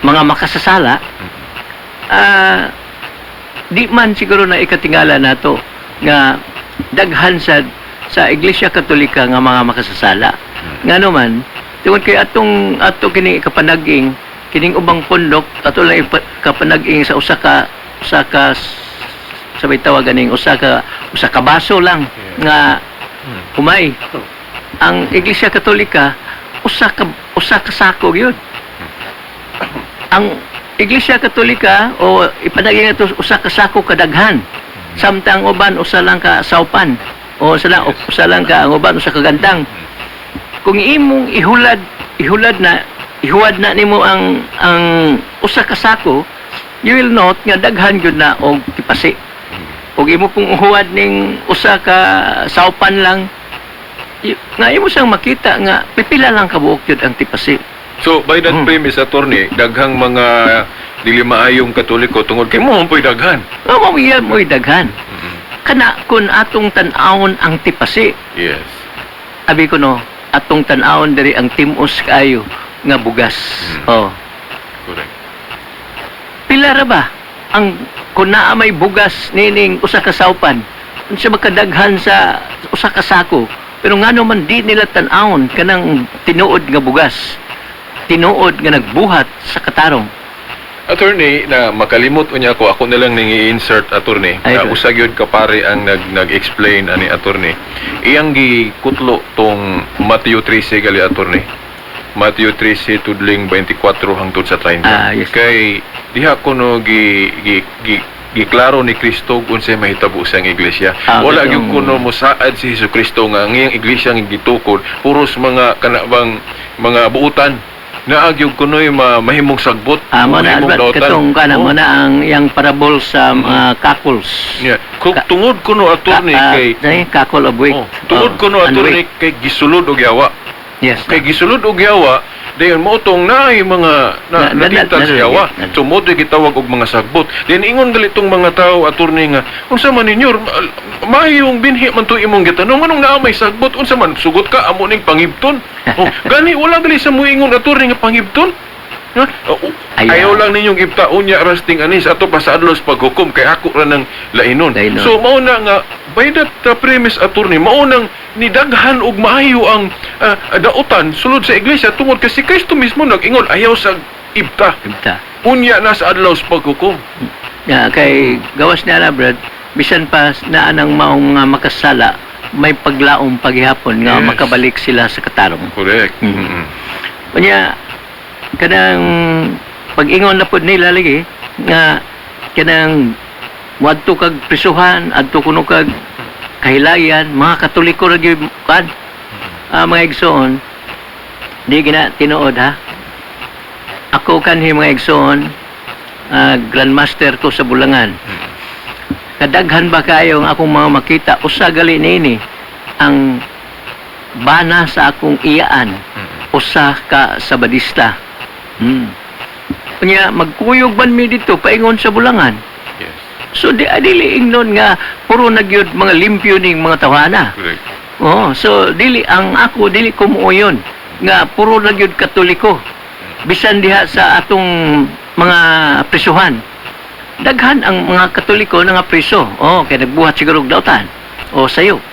makasasala, di man siguro na ikatingala nato nga daghan sa Iglesia Katolika nga mga makasasala. Ngano man, tungod kay atong ato kini kapanag-ing kining ubang pundok ato lang kapanag-ing sa usa ka sa may tawag ganing usa ka baso lang nga humay. Ang Iglesia Katolika usa ka sako gyud. Ang Iglesia Katolika o ipanag-ing ato usa ka sako kadaghan. Samtang uban usa lang ka saupan o usa lang usa lang ka ang uban usa ka gantang. Kung imong ihulad ihulad na ihuwad na nimo ang usa ka sako, you will note nga daghan gyud na og tipasi. Ug imo kung uhuwad ning usa ka saupan lang, Nga imo siyang makita nga pipila lang kabuok yun ang tipasi. So, by that premise, attorney, daghang mga dili maayong Katoliko tungod kay mao po'y daghan. Nga mao yan mo'y daghan. Kana kun atong tan-awon ang tipasi, abi ko no, atong tan-awon diri ang timos kaayo nga bugas. Oh. Pila ra ba ang kung naa may bugas nining usa ka saupan, unsa makadaghan sa usa ka sako? Pero ngano man di nila tan-awon kanang tinuod nga bugas, tinuod nga nagbuhat sa katarong? Attorney, na makalimot unya ko, ako na lang ning i-insert, attorney. Ay, Na sir. usa gyud ka pare ang nag-explain ani, attorney. Iyang gikutlo tong Mateo 13 gali, attorney. Mateo 13 tudling 24 hangtod sa 30. Ah, yes. Kay diha kuno gi giklaro ni Kristo kung unsay mahitabo sa iyang iglesia. Ah, Wala gyud kuno mosaad si Hesus Kristo nga ang iyang iglesia nga gitukod puros mga kanabang mga buutan. Naa gyud kuno'y mahimong sagbot, Ah, mo na mahimong Albert, dautan. katong kana Oh. mo na ang iyang parabol sa mga cockles. Yeah. Kung tungod kuno, attorney, kay Ay, cockle of wheat. oh, tungod Oh, kuno and attorney wheat. kay gisulod og yawa. Kay gisulod og yawa, dayon mo tong naay mga na, natintal sa yawa. So mo to'y gitawag og mga sagbot. Then ingon gali tong mga tao, attorney, nga unsa man ninyo, maayong binhi man to imong gitanom, anong naa may sagbot? Unsa man, sugot ka amo ning pangibton? Oh, gani wala gali sa moingon, attorney, nga pangibton. Ha? Oh, Ayaw. ayaw lang ninyong ibtaon niya rasting anis ato pa sa adlaw sa paghukom kay ako ra ng lainon. Lainon. So mao na nga by that premise, attorney, mao nang nidaghan og maayo ang dautan sulod sa iglesia tungod kay si Kristo mismo nag-ingon ayaw sa ibta. Ibta. Unya na sa adlaw sa paghukom. Ya, kay gawas niya na, Brad, bisan pa naa nang maong nga makasala, may paglaom paghihapon nga makabalik sila sa katarong. Unya kanang pag-ingon na pud nila lagi nga kanang muadto kag prisuhan, adto kuno kag kahilayan, mga Katoliko ra gyud kan. Ah, mga igsoon, di gina tinuod ha. Ako kanhi, mga igsoon, grandmaster ko sa Bulangan. Kadaghan ba kayo ang akong mga makita, usa gali niini ang bana sa akong iyaan, usa ka Sabadista. Unya magkuyog man mi dito paingon sa Bulangan. So di dili ingnon nga puro na gyud mga limpyo ning mga tawhana. Oh, so dili ang ako, dili ko muoyon nga puro na gyud Katoliko. Bisan diha sa atong mga prisuhan. Daghan ang mga Katoliko na nga priso. Oh, kay nagbuhat siguro og dautan. O sayo.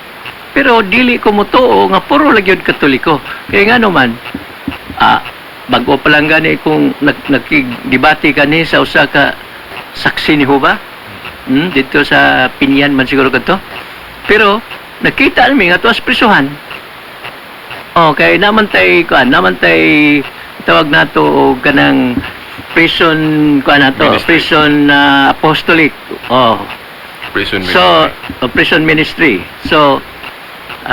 Pero dili ko motuo nga puro lang gyud Katoliko. Kaya nga naman, bago pa lang gani kung nagkigdebate kani sa usa ka Saksi ni Jehova. Dito sa Pinyan man siguro kadto. Pero nakita namin nga tuwas prisuhan. Oh, kay naman tay kuan, naman tay tawag nato og kanang prison kuan nato, Ministry. Prison apostolic. Oh. Prison So, ministry. Prison ministry. So,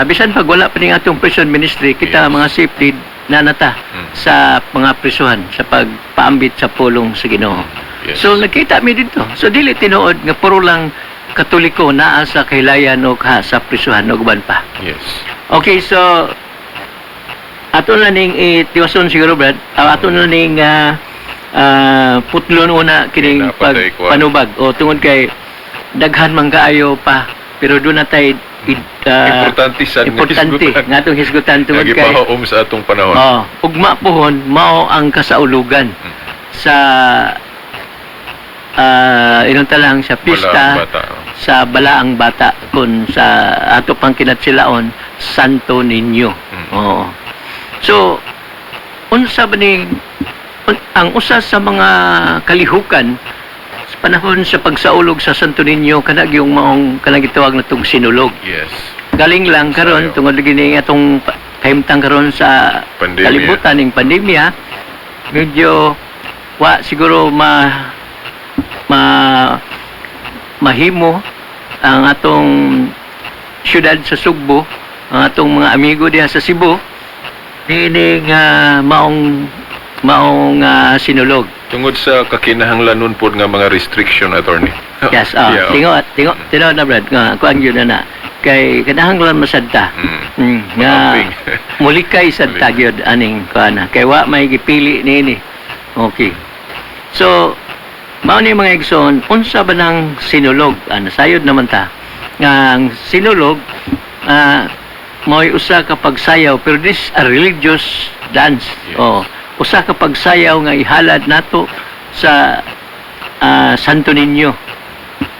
bisan pag wala pa ning atong prison ministry, kita mga safety nanata sa mga prisuhan sa pagpaambit sa pulong sa Ginoo. So nakita mi dito. So dili tinuod nga puro lang Katoliko naa sa kahilayan o ka sa prisuhan o uban pa. Okay, so ato na ning itiwason siguro, Brad. Ato na ning putlon una kining Napatay ko, ah. pagpanubag o tungod kay daghan man kaayo pa, pero doon na tay Importante sad nga importante hisgutan. nga atong hisgutan tungod kay Nagipahaom sa atong panahon. Oh, ugma pohon mao ang kasaulugan sa inunta lang sa pista Balaang bata. Sa Balaang Bata kun sa ato pang kinatsilaon Santo Niño. Oo. So unsa ba ni ang usa sa mga kalihukan sa panahon sa pagsaulog sa Santo Niño kana yung maong kanang gitawag na tong sinulog. Galing lang karon Sayo. tungod gini atong kahimtang karon sa Pandemya. kalibutan ning pandemya, medyo wa siguro ma ma mahimo ang atong syudad sa Sugbo, ang atong mga amigo diha sa Cebu niini nga maong maong sinulog. Tungod sa kakinahanglanon pod nga mga restriction, attorney. Yes, ah, tingo tingo tinuod na, Brad, nga kuan gyud na na. Kay kinahanglan man sad ta. Nga Maambing. Mulikay sad ta gyud aning kuana. Kay wa may gipili niini. Okay. So, mao ni, mga igsoon, unsa ba nang sinulog? Ah, nasayod naman ta nga ang sinulog mao'y usa ka pagsayaw, pero this a religious dance. Oh, usa ka pagsayaw nga ihalad nato sa Santo Niño,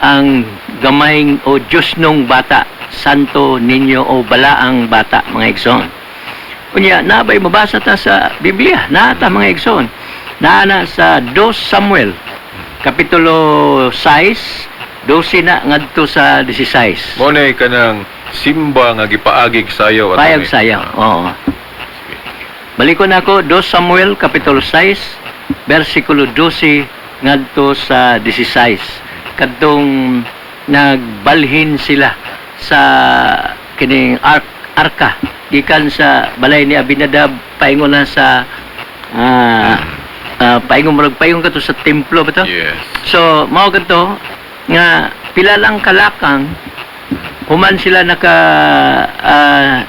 ang gamayng o Diyos nung bata, Santo Niño o balaang bata, mga igsoon. Unya, nabay mabasa ta sa Biblia, naa ta, mga igsoon. Naa na sa 2 Samuel, Kapitulo 6, 12 na ngadto sa 16. Mao na kanang simba nga gipaagig sayaw, attorney. Payag sayaw. Oo. Balikon ako, 2 Samuel, Kapitulo 6, versikulo 12 ngadto sa 16. Kadtong nagbalhin sila sa kining arka gikan sa balay ni Abinadab paingon na sa paingon, murag paingon kato sa templo ba to? Yes. So, mao kadto nga pila lang kalakang human sila naka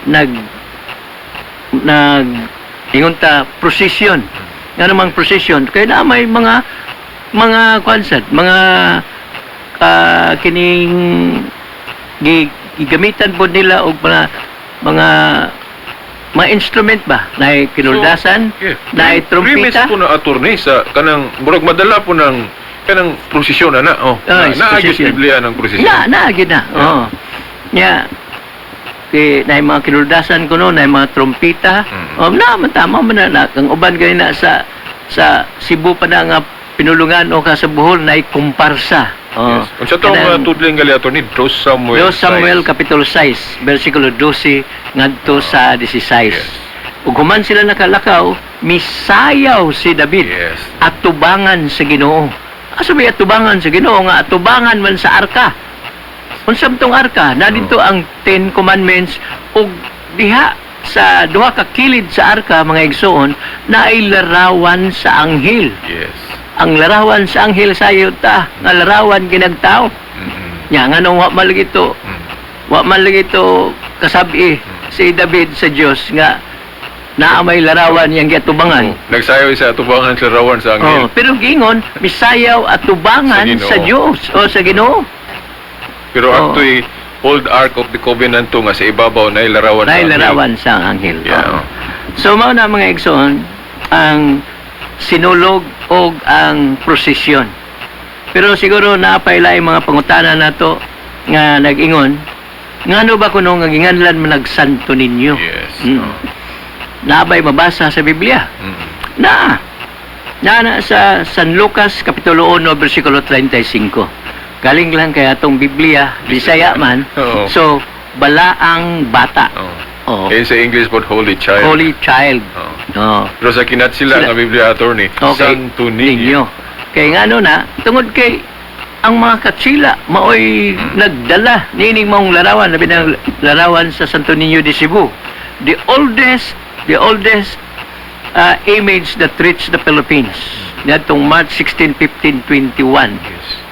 nag nag ingon ta procession. Nga namang procession kay na may mga kwan sad, mga kining gigamitan po nila og mga instrument ba na kinuldasan, na Premise trumpita. po na, attorney, sa kanang murag madala po ng kanang prosesyon na na. Oh. Ah, Na, naagis prosesyon. Biblia ng prosesyon. Na, na, gyud na. Oo. Nya, kay na mga kinuldasan ko no, na mga trumpita. Oh, na man tama man na, na ang uban gani na sa Cebu pa na nga pinulungan o ka sa Bohol na kumparsa. Oh. Yes. Unsa to ang tudling gali, attorney? 2 Samuel. 2 Samuel 6. Kapitulo 6, versikulo 12 ngadto sa 16. Ug human sila nakalakaw, misayaw si David atubangan sa Ginoo. Asa may atubangan sa Ginoo nga atubangan man sa arka? Unsa man tong arka? Na dito ang Ten Commandments ug diha sa duha ka kilid sa arka, mga igsoon, naay larawan sa anghel. Ang larawan sa anghel, sayo ta nga larawan ginagtao. Nya nganong wa man lagi to wa man lagi to kasabi si David sa Dios nga naa may larawan yang giatubangan. Oh, nagsayaw sa atubangan sa larawan sa anghel. Oh, pero giingon, misayaw atubangan Sa sa, Ginoo. Dios o sa Ginoo. Pero actually, old Ark of the Covenant to nga sa ibabaw na larawan sa Naay anghel. larawan sa anghel. Oo. So mao na, mga igsoon, ang sinulog og ang prosesyon. Pero siguro naapay laing mga pangutana nato nga nag-ingon, ngano ba kuno nga ginganlan man nag Santo Niño? Yes. Naabay mabasa sa Biblia? Na. Na na sa San Lucas Kapitulo 1 versikulo 35. Galing lang kay atong Biblia, Bisaya man. So balaang bata. Oh. Eh, sa English po, Holy Child. Holy Child. Oo. Oh. Pero sa kinatsila nga Biblia, attorney, Santo Niño. Niño. Kay ngano na, tungod kay ang mga katsila maoy nagdala niining maong larawan, labi ng larawan sa Santo Niño de Cebu. The oldest image that reached the Philippines niadtong March 16, 1521.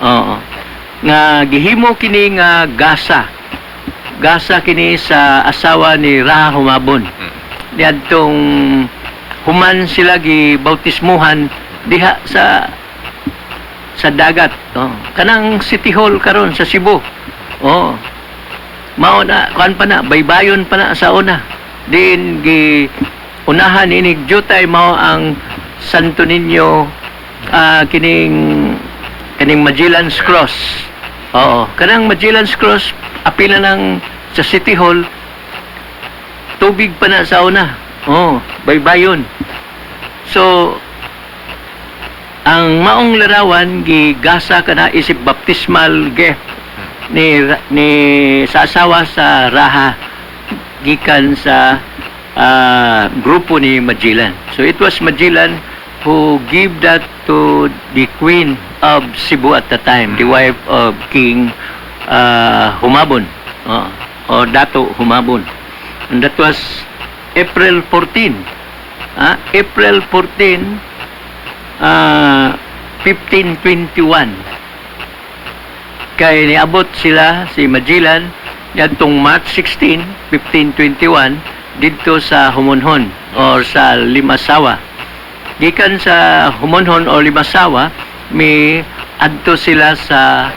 Oo. Nga gihimo kini nga gasa. Gasa kini sa asawa ni Raha Humabon. Niadtong human sila gibautismuhan diha sa dagat. Oh. Kanang City Hall karon sa Cebu. Oh. Mao na kuan pa na, baybayon pa na sa una. Din gi unahan inig jutay mao ang Santo Niño, kining kining Magellan's Cross. Oo, kanang Magellan's Cross apila ng sa City Hall, tubig pa na sa una. Oh, baybayon. So ang maong larawan gigasa kana isip baptismal gift ni sa asawa sa Raha gikan sa grupo ni Magellan. So it was Magellan who gave that to the Queen of Cebu at the time, the wife of King Humabon o Dato Humabon. And that was April 14. April 14, 1521. Kay niabot sila si Magellan Yadtong March 16, 1521 didto sa Homonhon or sa Limasawa. Gikan sa Homonhon or Limasawa, mi adto sila sa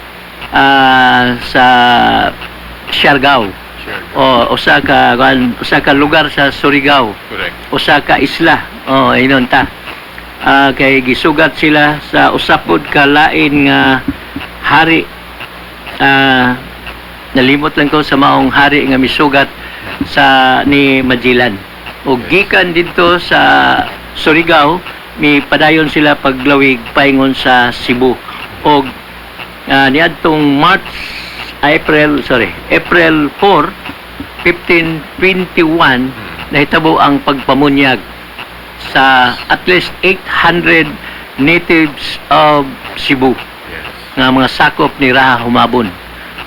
Siargao o usa ka lugar sa Surigao, usa ka isla. Oh, inon ta. Kay gisugat sila sa usa pod ka lain nga hari. Nalimot lang ko sa maong hari nga misugat sa ni Magellan. O gikan didto sa Surigao, mi padayon sila paglawig paingon sa Cebu. Og niadtong March, April, sorry, April 4, 1521, nahitabo ang pagpamunyag sa at least 800 natives of Cebu nga mga sakop ni Raha Humabon.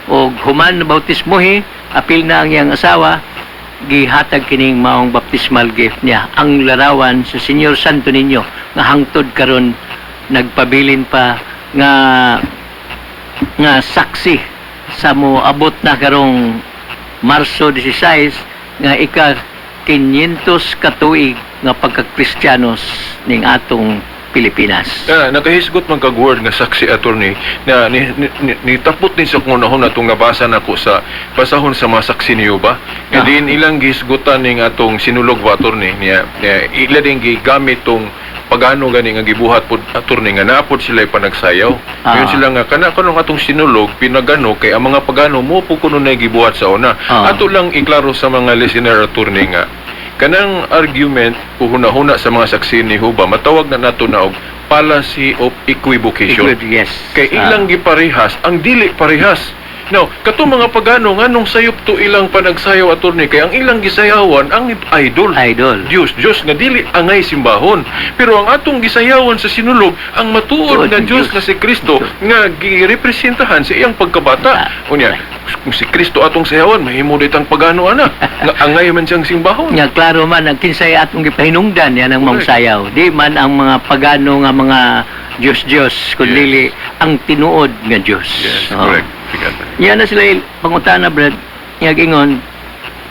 Og human na bautismohi, apil na ang iyang asawa, gihatag kining maong baptismal gift niya, ang larawan sa Señor Santo Niño nga hangtod karon nagpabilin pa nga nga saksi sa moabot na karong Marso 16 nga ika 500 katuig nga pagkakristiyanos ning atong Pilipinas. Na, nakahisgot man kag word nga saksi, attorney, na ni tapot ni sa kung unahon atong nabasa nako sa basahon sa mga saksi niyo ba nga diin ilang gihisgutan ning atong sinulog ba, attorney, niya ila din gigamit tong pagano gani nga gibuhat pod, attorney, nga napod sila panagsayaw. Ngayon sila nga kana kanong atong sinulog pinagano kay ang mga pagano mo po kuno na gibuhat sa una. Ato lang iklaro sa mga listener, attorney, nga kanang argument o hunahuna sa mga saksi ni Huba matawag na nato na og fallacy of equivocation. Kay ilang giparehas ang dili parehas. Now, katong mga pagano, nganong sayop to ilang panagsayaw, attorney? Kay ang ilang gisayawan ang idol. Idol. Diyos, Diyos nga dili angay simbahon. Pero ang atong gisayawan sa sinulog ang matuod Tuod nga nga Diyos Diyos. nga si Kristo nga girepresentahan sa iyang pagkabata. Unya, kung si Kristo atong sayawan, mahimo ditang pagano ana nga angay man siyang simbahon. Nga klaro man ang kinsay atong gipahinungdan yan ang maong sayaw. Di man ang mga pagano nga mga Diyos-Diyos, kundi ang tinuod nga Diyos. Yes, Oo. correct. Sige, attorney. Yan na sila pangutana, Brad. Nga gingon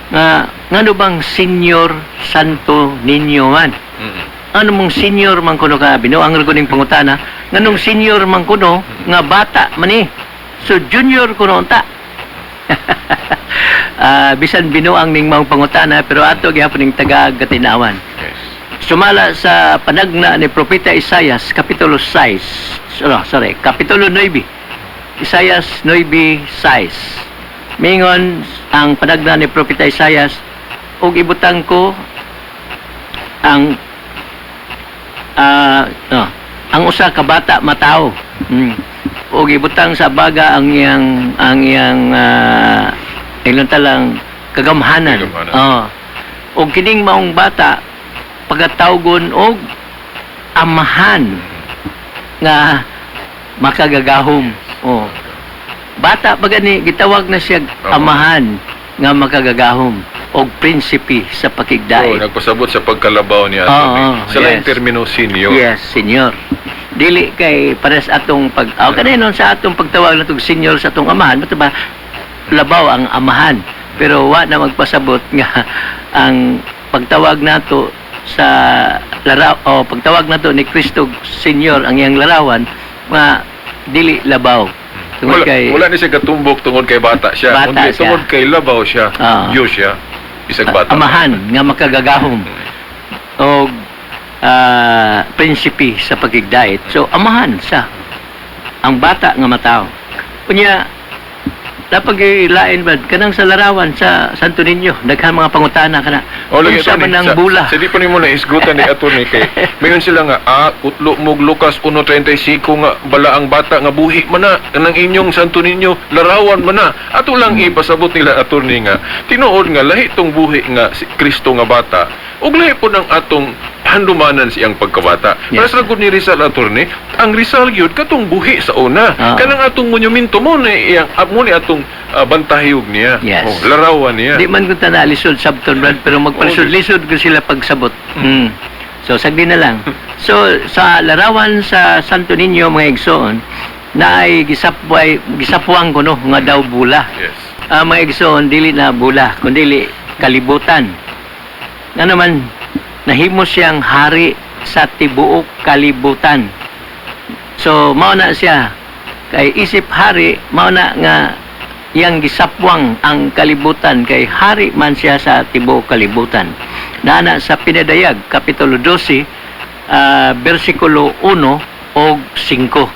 nga ngano bang Senior Santo Niño man? Ano mong senior man kuno ka binuang ra ko ning pangutana, nganong senior man kuno nga bata man eh, so junior kuno unta. Bisan binuang ning maong pangutana, pero ato gihapon ning taga katinawan. Sumala sa panagna ni Propeta Isayas kapitulo 6, no, sorry, kapitulo 9, Isayas 9:6, mingon ang panagna ni Propeta Isayas, "Ug ibutang ko ang no, ang usa ka bata matawo. Ug ibutang sa baga ang iyang ilon talang kagamhanan." Kagamhanan. Oh. Ug kining maong bata pagatawgon og Amahan nga Makagagahom. Oh. Bata pa gani gitawag na siya Amahan nga Makagagahom og Prinsipe sa Pakigdait. So, nagpasabot sa pagkalabaw niya, attorney. Sa laing termino, senior. Yes, senior. Dili kay pares atong pag oh, kanino sa atong pagtawag natong senior sa atong amahan, bato ba labaw ang amahan. Pero wa na magpasabot nga ang pagtawag nato sa laraw o pagtawag nato ni Kristo senior ang iyang larawan nga dili labaw. Tungod Wala, kay wala ni siya katumbok tungod kay bata siya. Bata Kundi siya. tungod kay labaw siya. Diyos siya. Bisag bata. Amahan nga Makagagahom o Prinsipe sa Pakigdait. So amahan sa ang bata nga matawo. Unya lapag lain ba kanang sa larawan sa Santo Niño, daghan mga pangutana kana. O, lagi, Unsa attorney, man ang bula? Sa di pa nimo na isgutan ni attorney kay mayon sila nga utlo mog Lucas 1:35 nga bala ang bata nga buhi man na kanang inyong Santo Niño larawan man na. Ato lang ipasabot nila, attorney, nga tinuod nga lahi tong buhi nga si Kristo nga bata ug lahi po ng atong handumanan siyang pagkabata. Para sa gud ni Rizal, attorney, ang Rizal gyud katong buhi sa una. Kanang atong monumento mo ni iyang mo ni atong bantahiyog niya. Oh, larawan niya. Di man ko na lisod sabton, Brad, pero magpalisod-lisod ko sila pagsabot. So sagdi na lang. So sa larawan sa Santo Niño, mga igsoon, na ay gisapway gisapwang kuno nga daw bula. Mga igsoon, dili na bula, kundi kalibutan. Nga naman, nahimo siyang hari sa tibuok kalibutan. So, mao na siya. Kay isip hari, mao na nga iyang gisapwang ang kalibutan kay hari man siya sa tibuok kalibutan. Naana sa Pinadayag, Kapitulo 12, versikulo 1 og 5.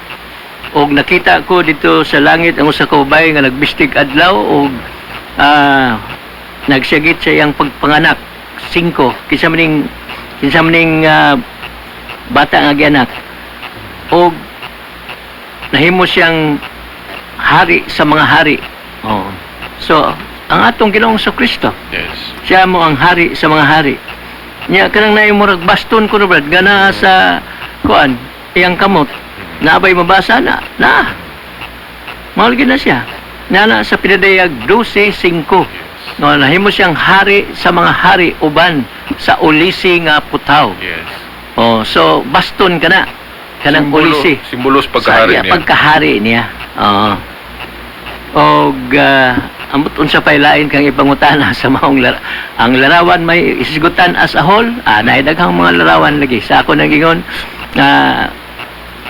Og nakita ko dito sa langit ang usa ka babae nga nagbistig adlaw og nagsagit sa iyang pagpanganak 5, kinsa maning bata nga gianak, og nahimo siyang hari sa mga hari. Oh. So, ang atong Ginoong Kristo, siya mo ang hari sa mga hari. Nya kanang naay murag baston kuno, Brad, nga naa sa kuan iyang kamot. Naabay mabasa na? Na. Mao lagi na siya. Nana sa Pinadayag 12:5. No, nahimo siyang hari sa mga hari uban sa ulisi nga putaw. Oh, so baston kana kanang ulisi. Simbolo sa pagkahari sa, niya. Pagkahari niya. Oo. Og ambot unsa pay lain kang ipangutana sa maong ang larawan may isgutan as a whole, naay daghang mga larawan lagi. Sa ako nagingon nga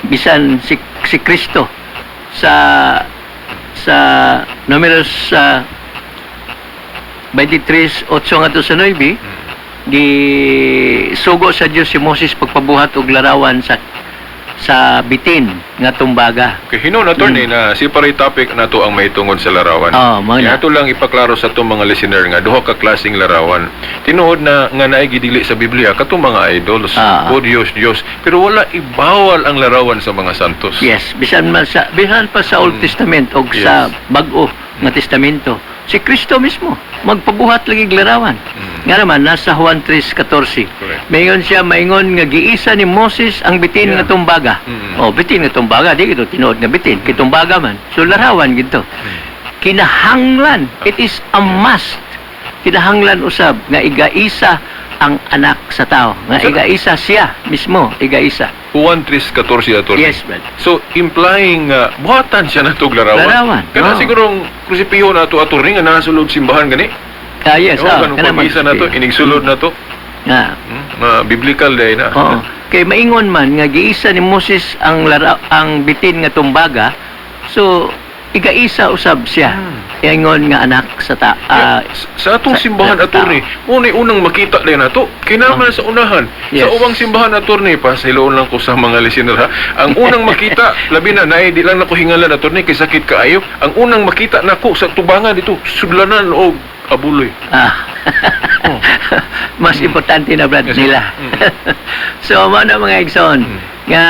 bisan si Kristo sa Numeros sa 23:8 ngadto sa 9, gi sugo sa Dios si Moses pagpabuhat og larawan sa bitin nga tumbaga. Okay, hinuon, attorney, na separate topic na to ang mahitungod sa larawan. Oh, mao na. Kaya ato lang ipaklaro sa atong mga listener nga duha ka klaseng larawan. Tinuod na nga naay gidili sa Biblia katong mga idols, o Dios Dios, pero wala ibawal ang larawan sa mga santos. Yes, bisan pa sa Old Testament og sa Bag-o nga Testamento, si Kristo mismo magpabuhat lagi og larawan. Nga naman nasa Juan 3:14. Maingon siya, maingon nga giisa ni Moses ang bitin nga tumbaga. Oh, bitin nga tumbaga, di gito tinuod nga bitin, kay tumbaga man. So larawan gito. Kinahanglan, it is a must. Kinahanglan usab nga igaisa ang anak sa tao. Nga igaisa siya mismo, igaisa. Juan 3:14, attorney. Yes, brother. So implying buhatan siya na tog larawan. Larawan, Kana oo. sigurong krusipiho na to, attorney, nga naa sulod simbahan gani. Ah, yes, Oo, oh, kanang kana pag-isa na to, inigsulod na to. Nga. Biblical day na. Oo. Kay maingon man nga giisa ni Moses ang bitin nga tumbaga. So igaisa usab siya. Ingon nga anak sa ta Yeah. Sa atong simbahan, sa attorney, unay unang makita din nato. Kinahanglan sa unahan. Sa ubang simbahan, attorney, pasiloon lang ko sa mga listener ha. Ang unang makita, labi na naay di lang nako hingalan, attorney, kay sakit kaayo. Ang unang makita nako sa tubangan dito, sudlanan og abuloy. Ah. Mas importante na, Brad, nila. So mao na, mga igsoon, nga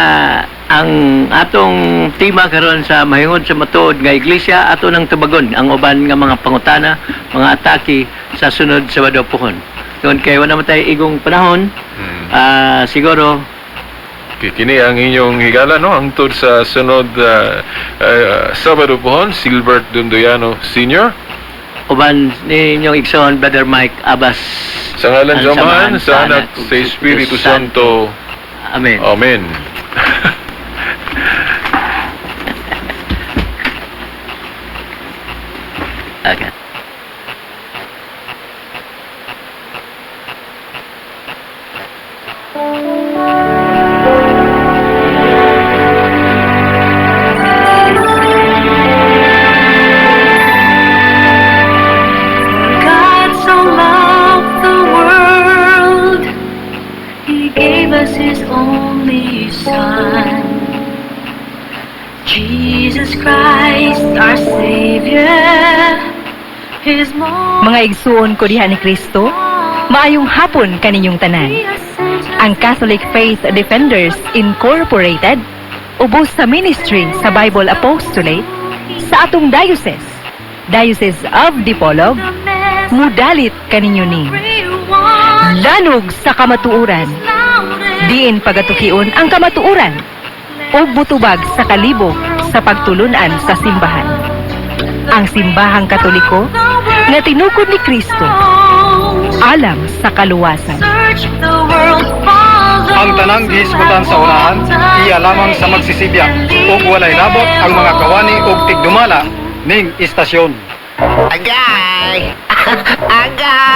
ang atong tema karon sa mahingod sa matuod nga iglesia, ato nang tubagon ang uban nga mga pangutana, mga atake sa sunod Sabado pohon. Tungod kay wala man tayo igong panahon, siguro. Okay, kini ang inyong higala, no, hangtod sa sunod Sabado pohon, Silbert Dundoyano Sr. Uban ninyong igsoon, Brother Mike Abbas. Sa ngalan Ang sa Amahan, Samahan, sa Anak, ug sa Espiritu Santo. Amen. Amen. Okay. God so loved the world, He gave us His only Son, Jesus Christ, our Savior. His Mga igsuon ko diha ni Kristo, maayong hapon kaninyong tanan. Ang Catholic Faith Defenders Incorporated, ubos sa ministry sa Bible Apostolate sa atong diocese, Diocese of Dipolog, mudalit kaninyo ni Lanog sa Kamatuoran, diin pagatukion ang kamatuoran ug mutubag sa kalibok sa pagtulunan sa simbahan. Ang simbahang Katoliko nga tinukod ni Kristo alang sa kaluwasan. Ang tanang gihisgutan sa unahan, iya lamang sa magsisibya, ug walay labot ang mga kawani ug tigdumala ning istasyon. Agay! Agay!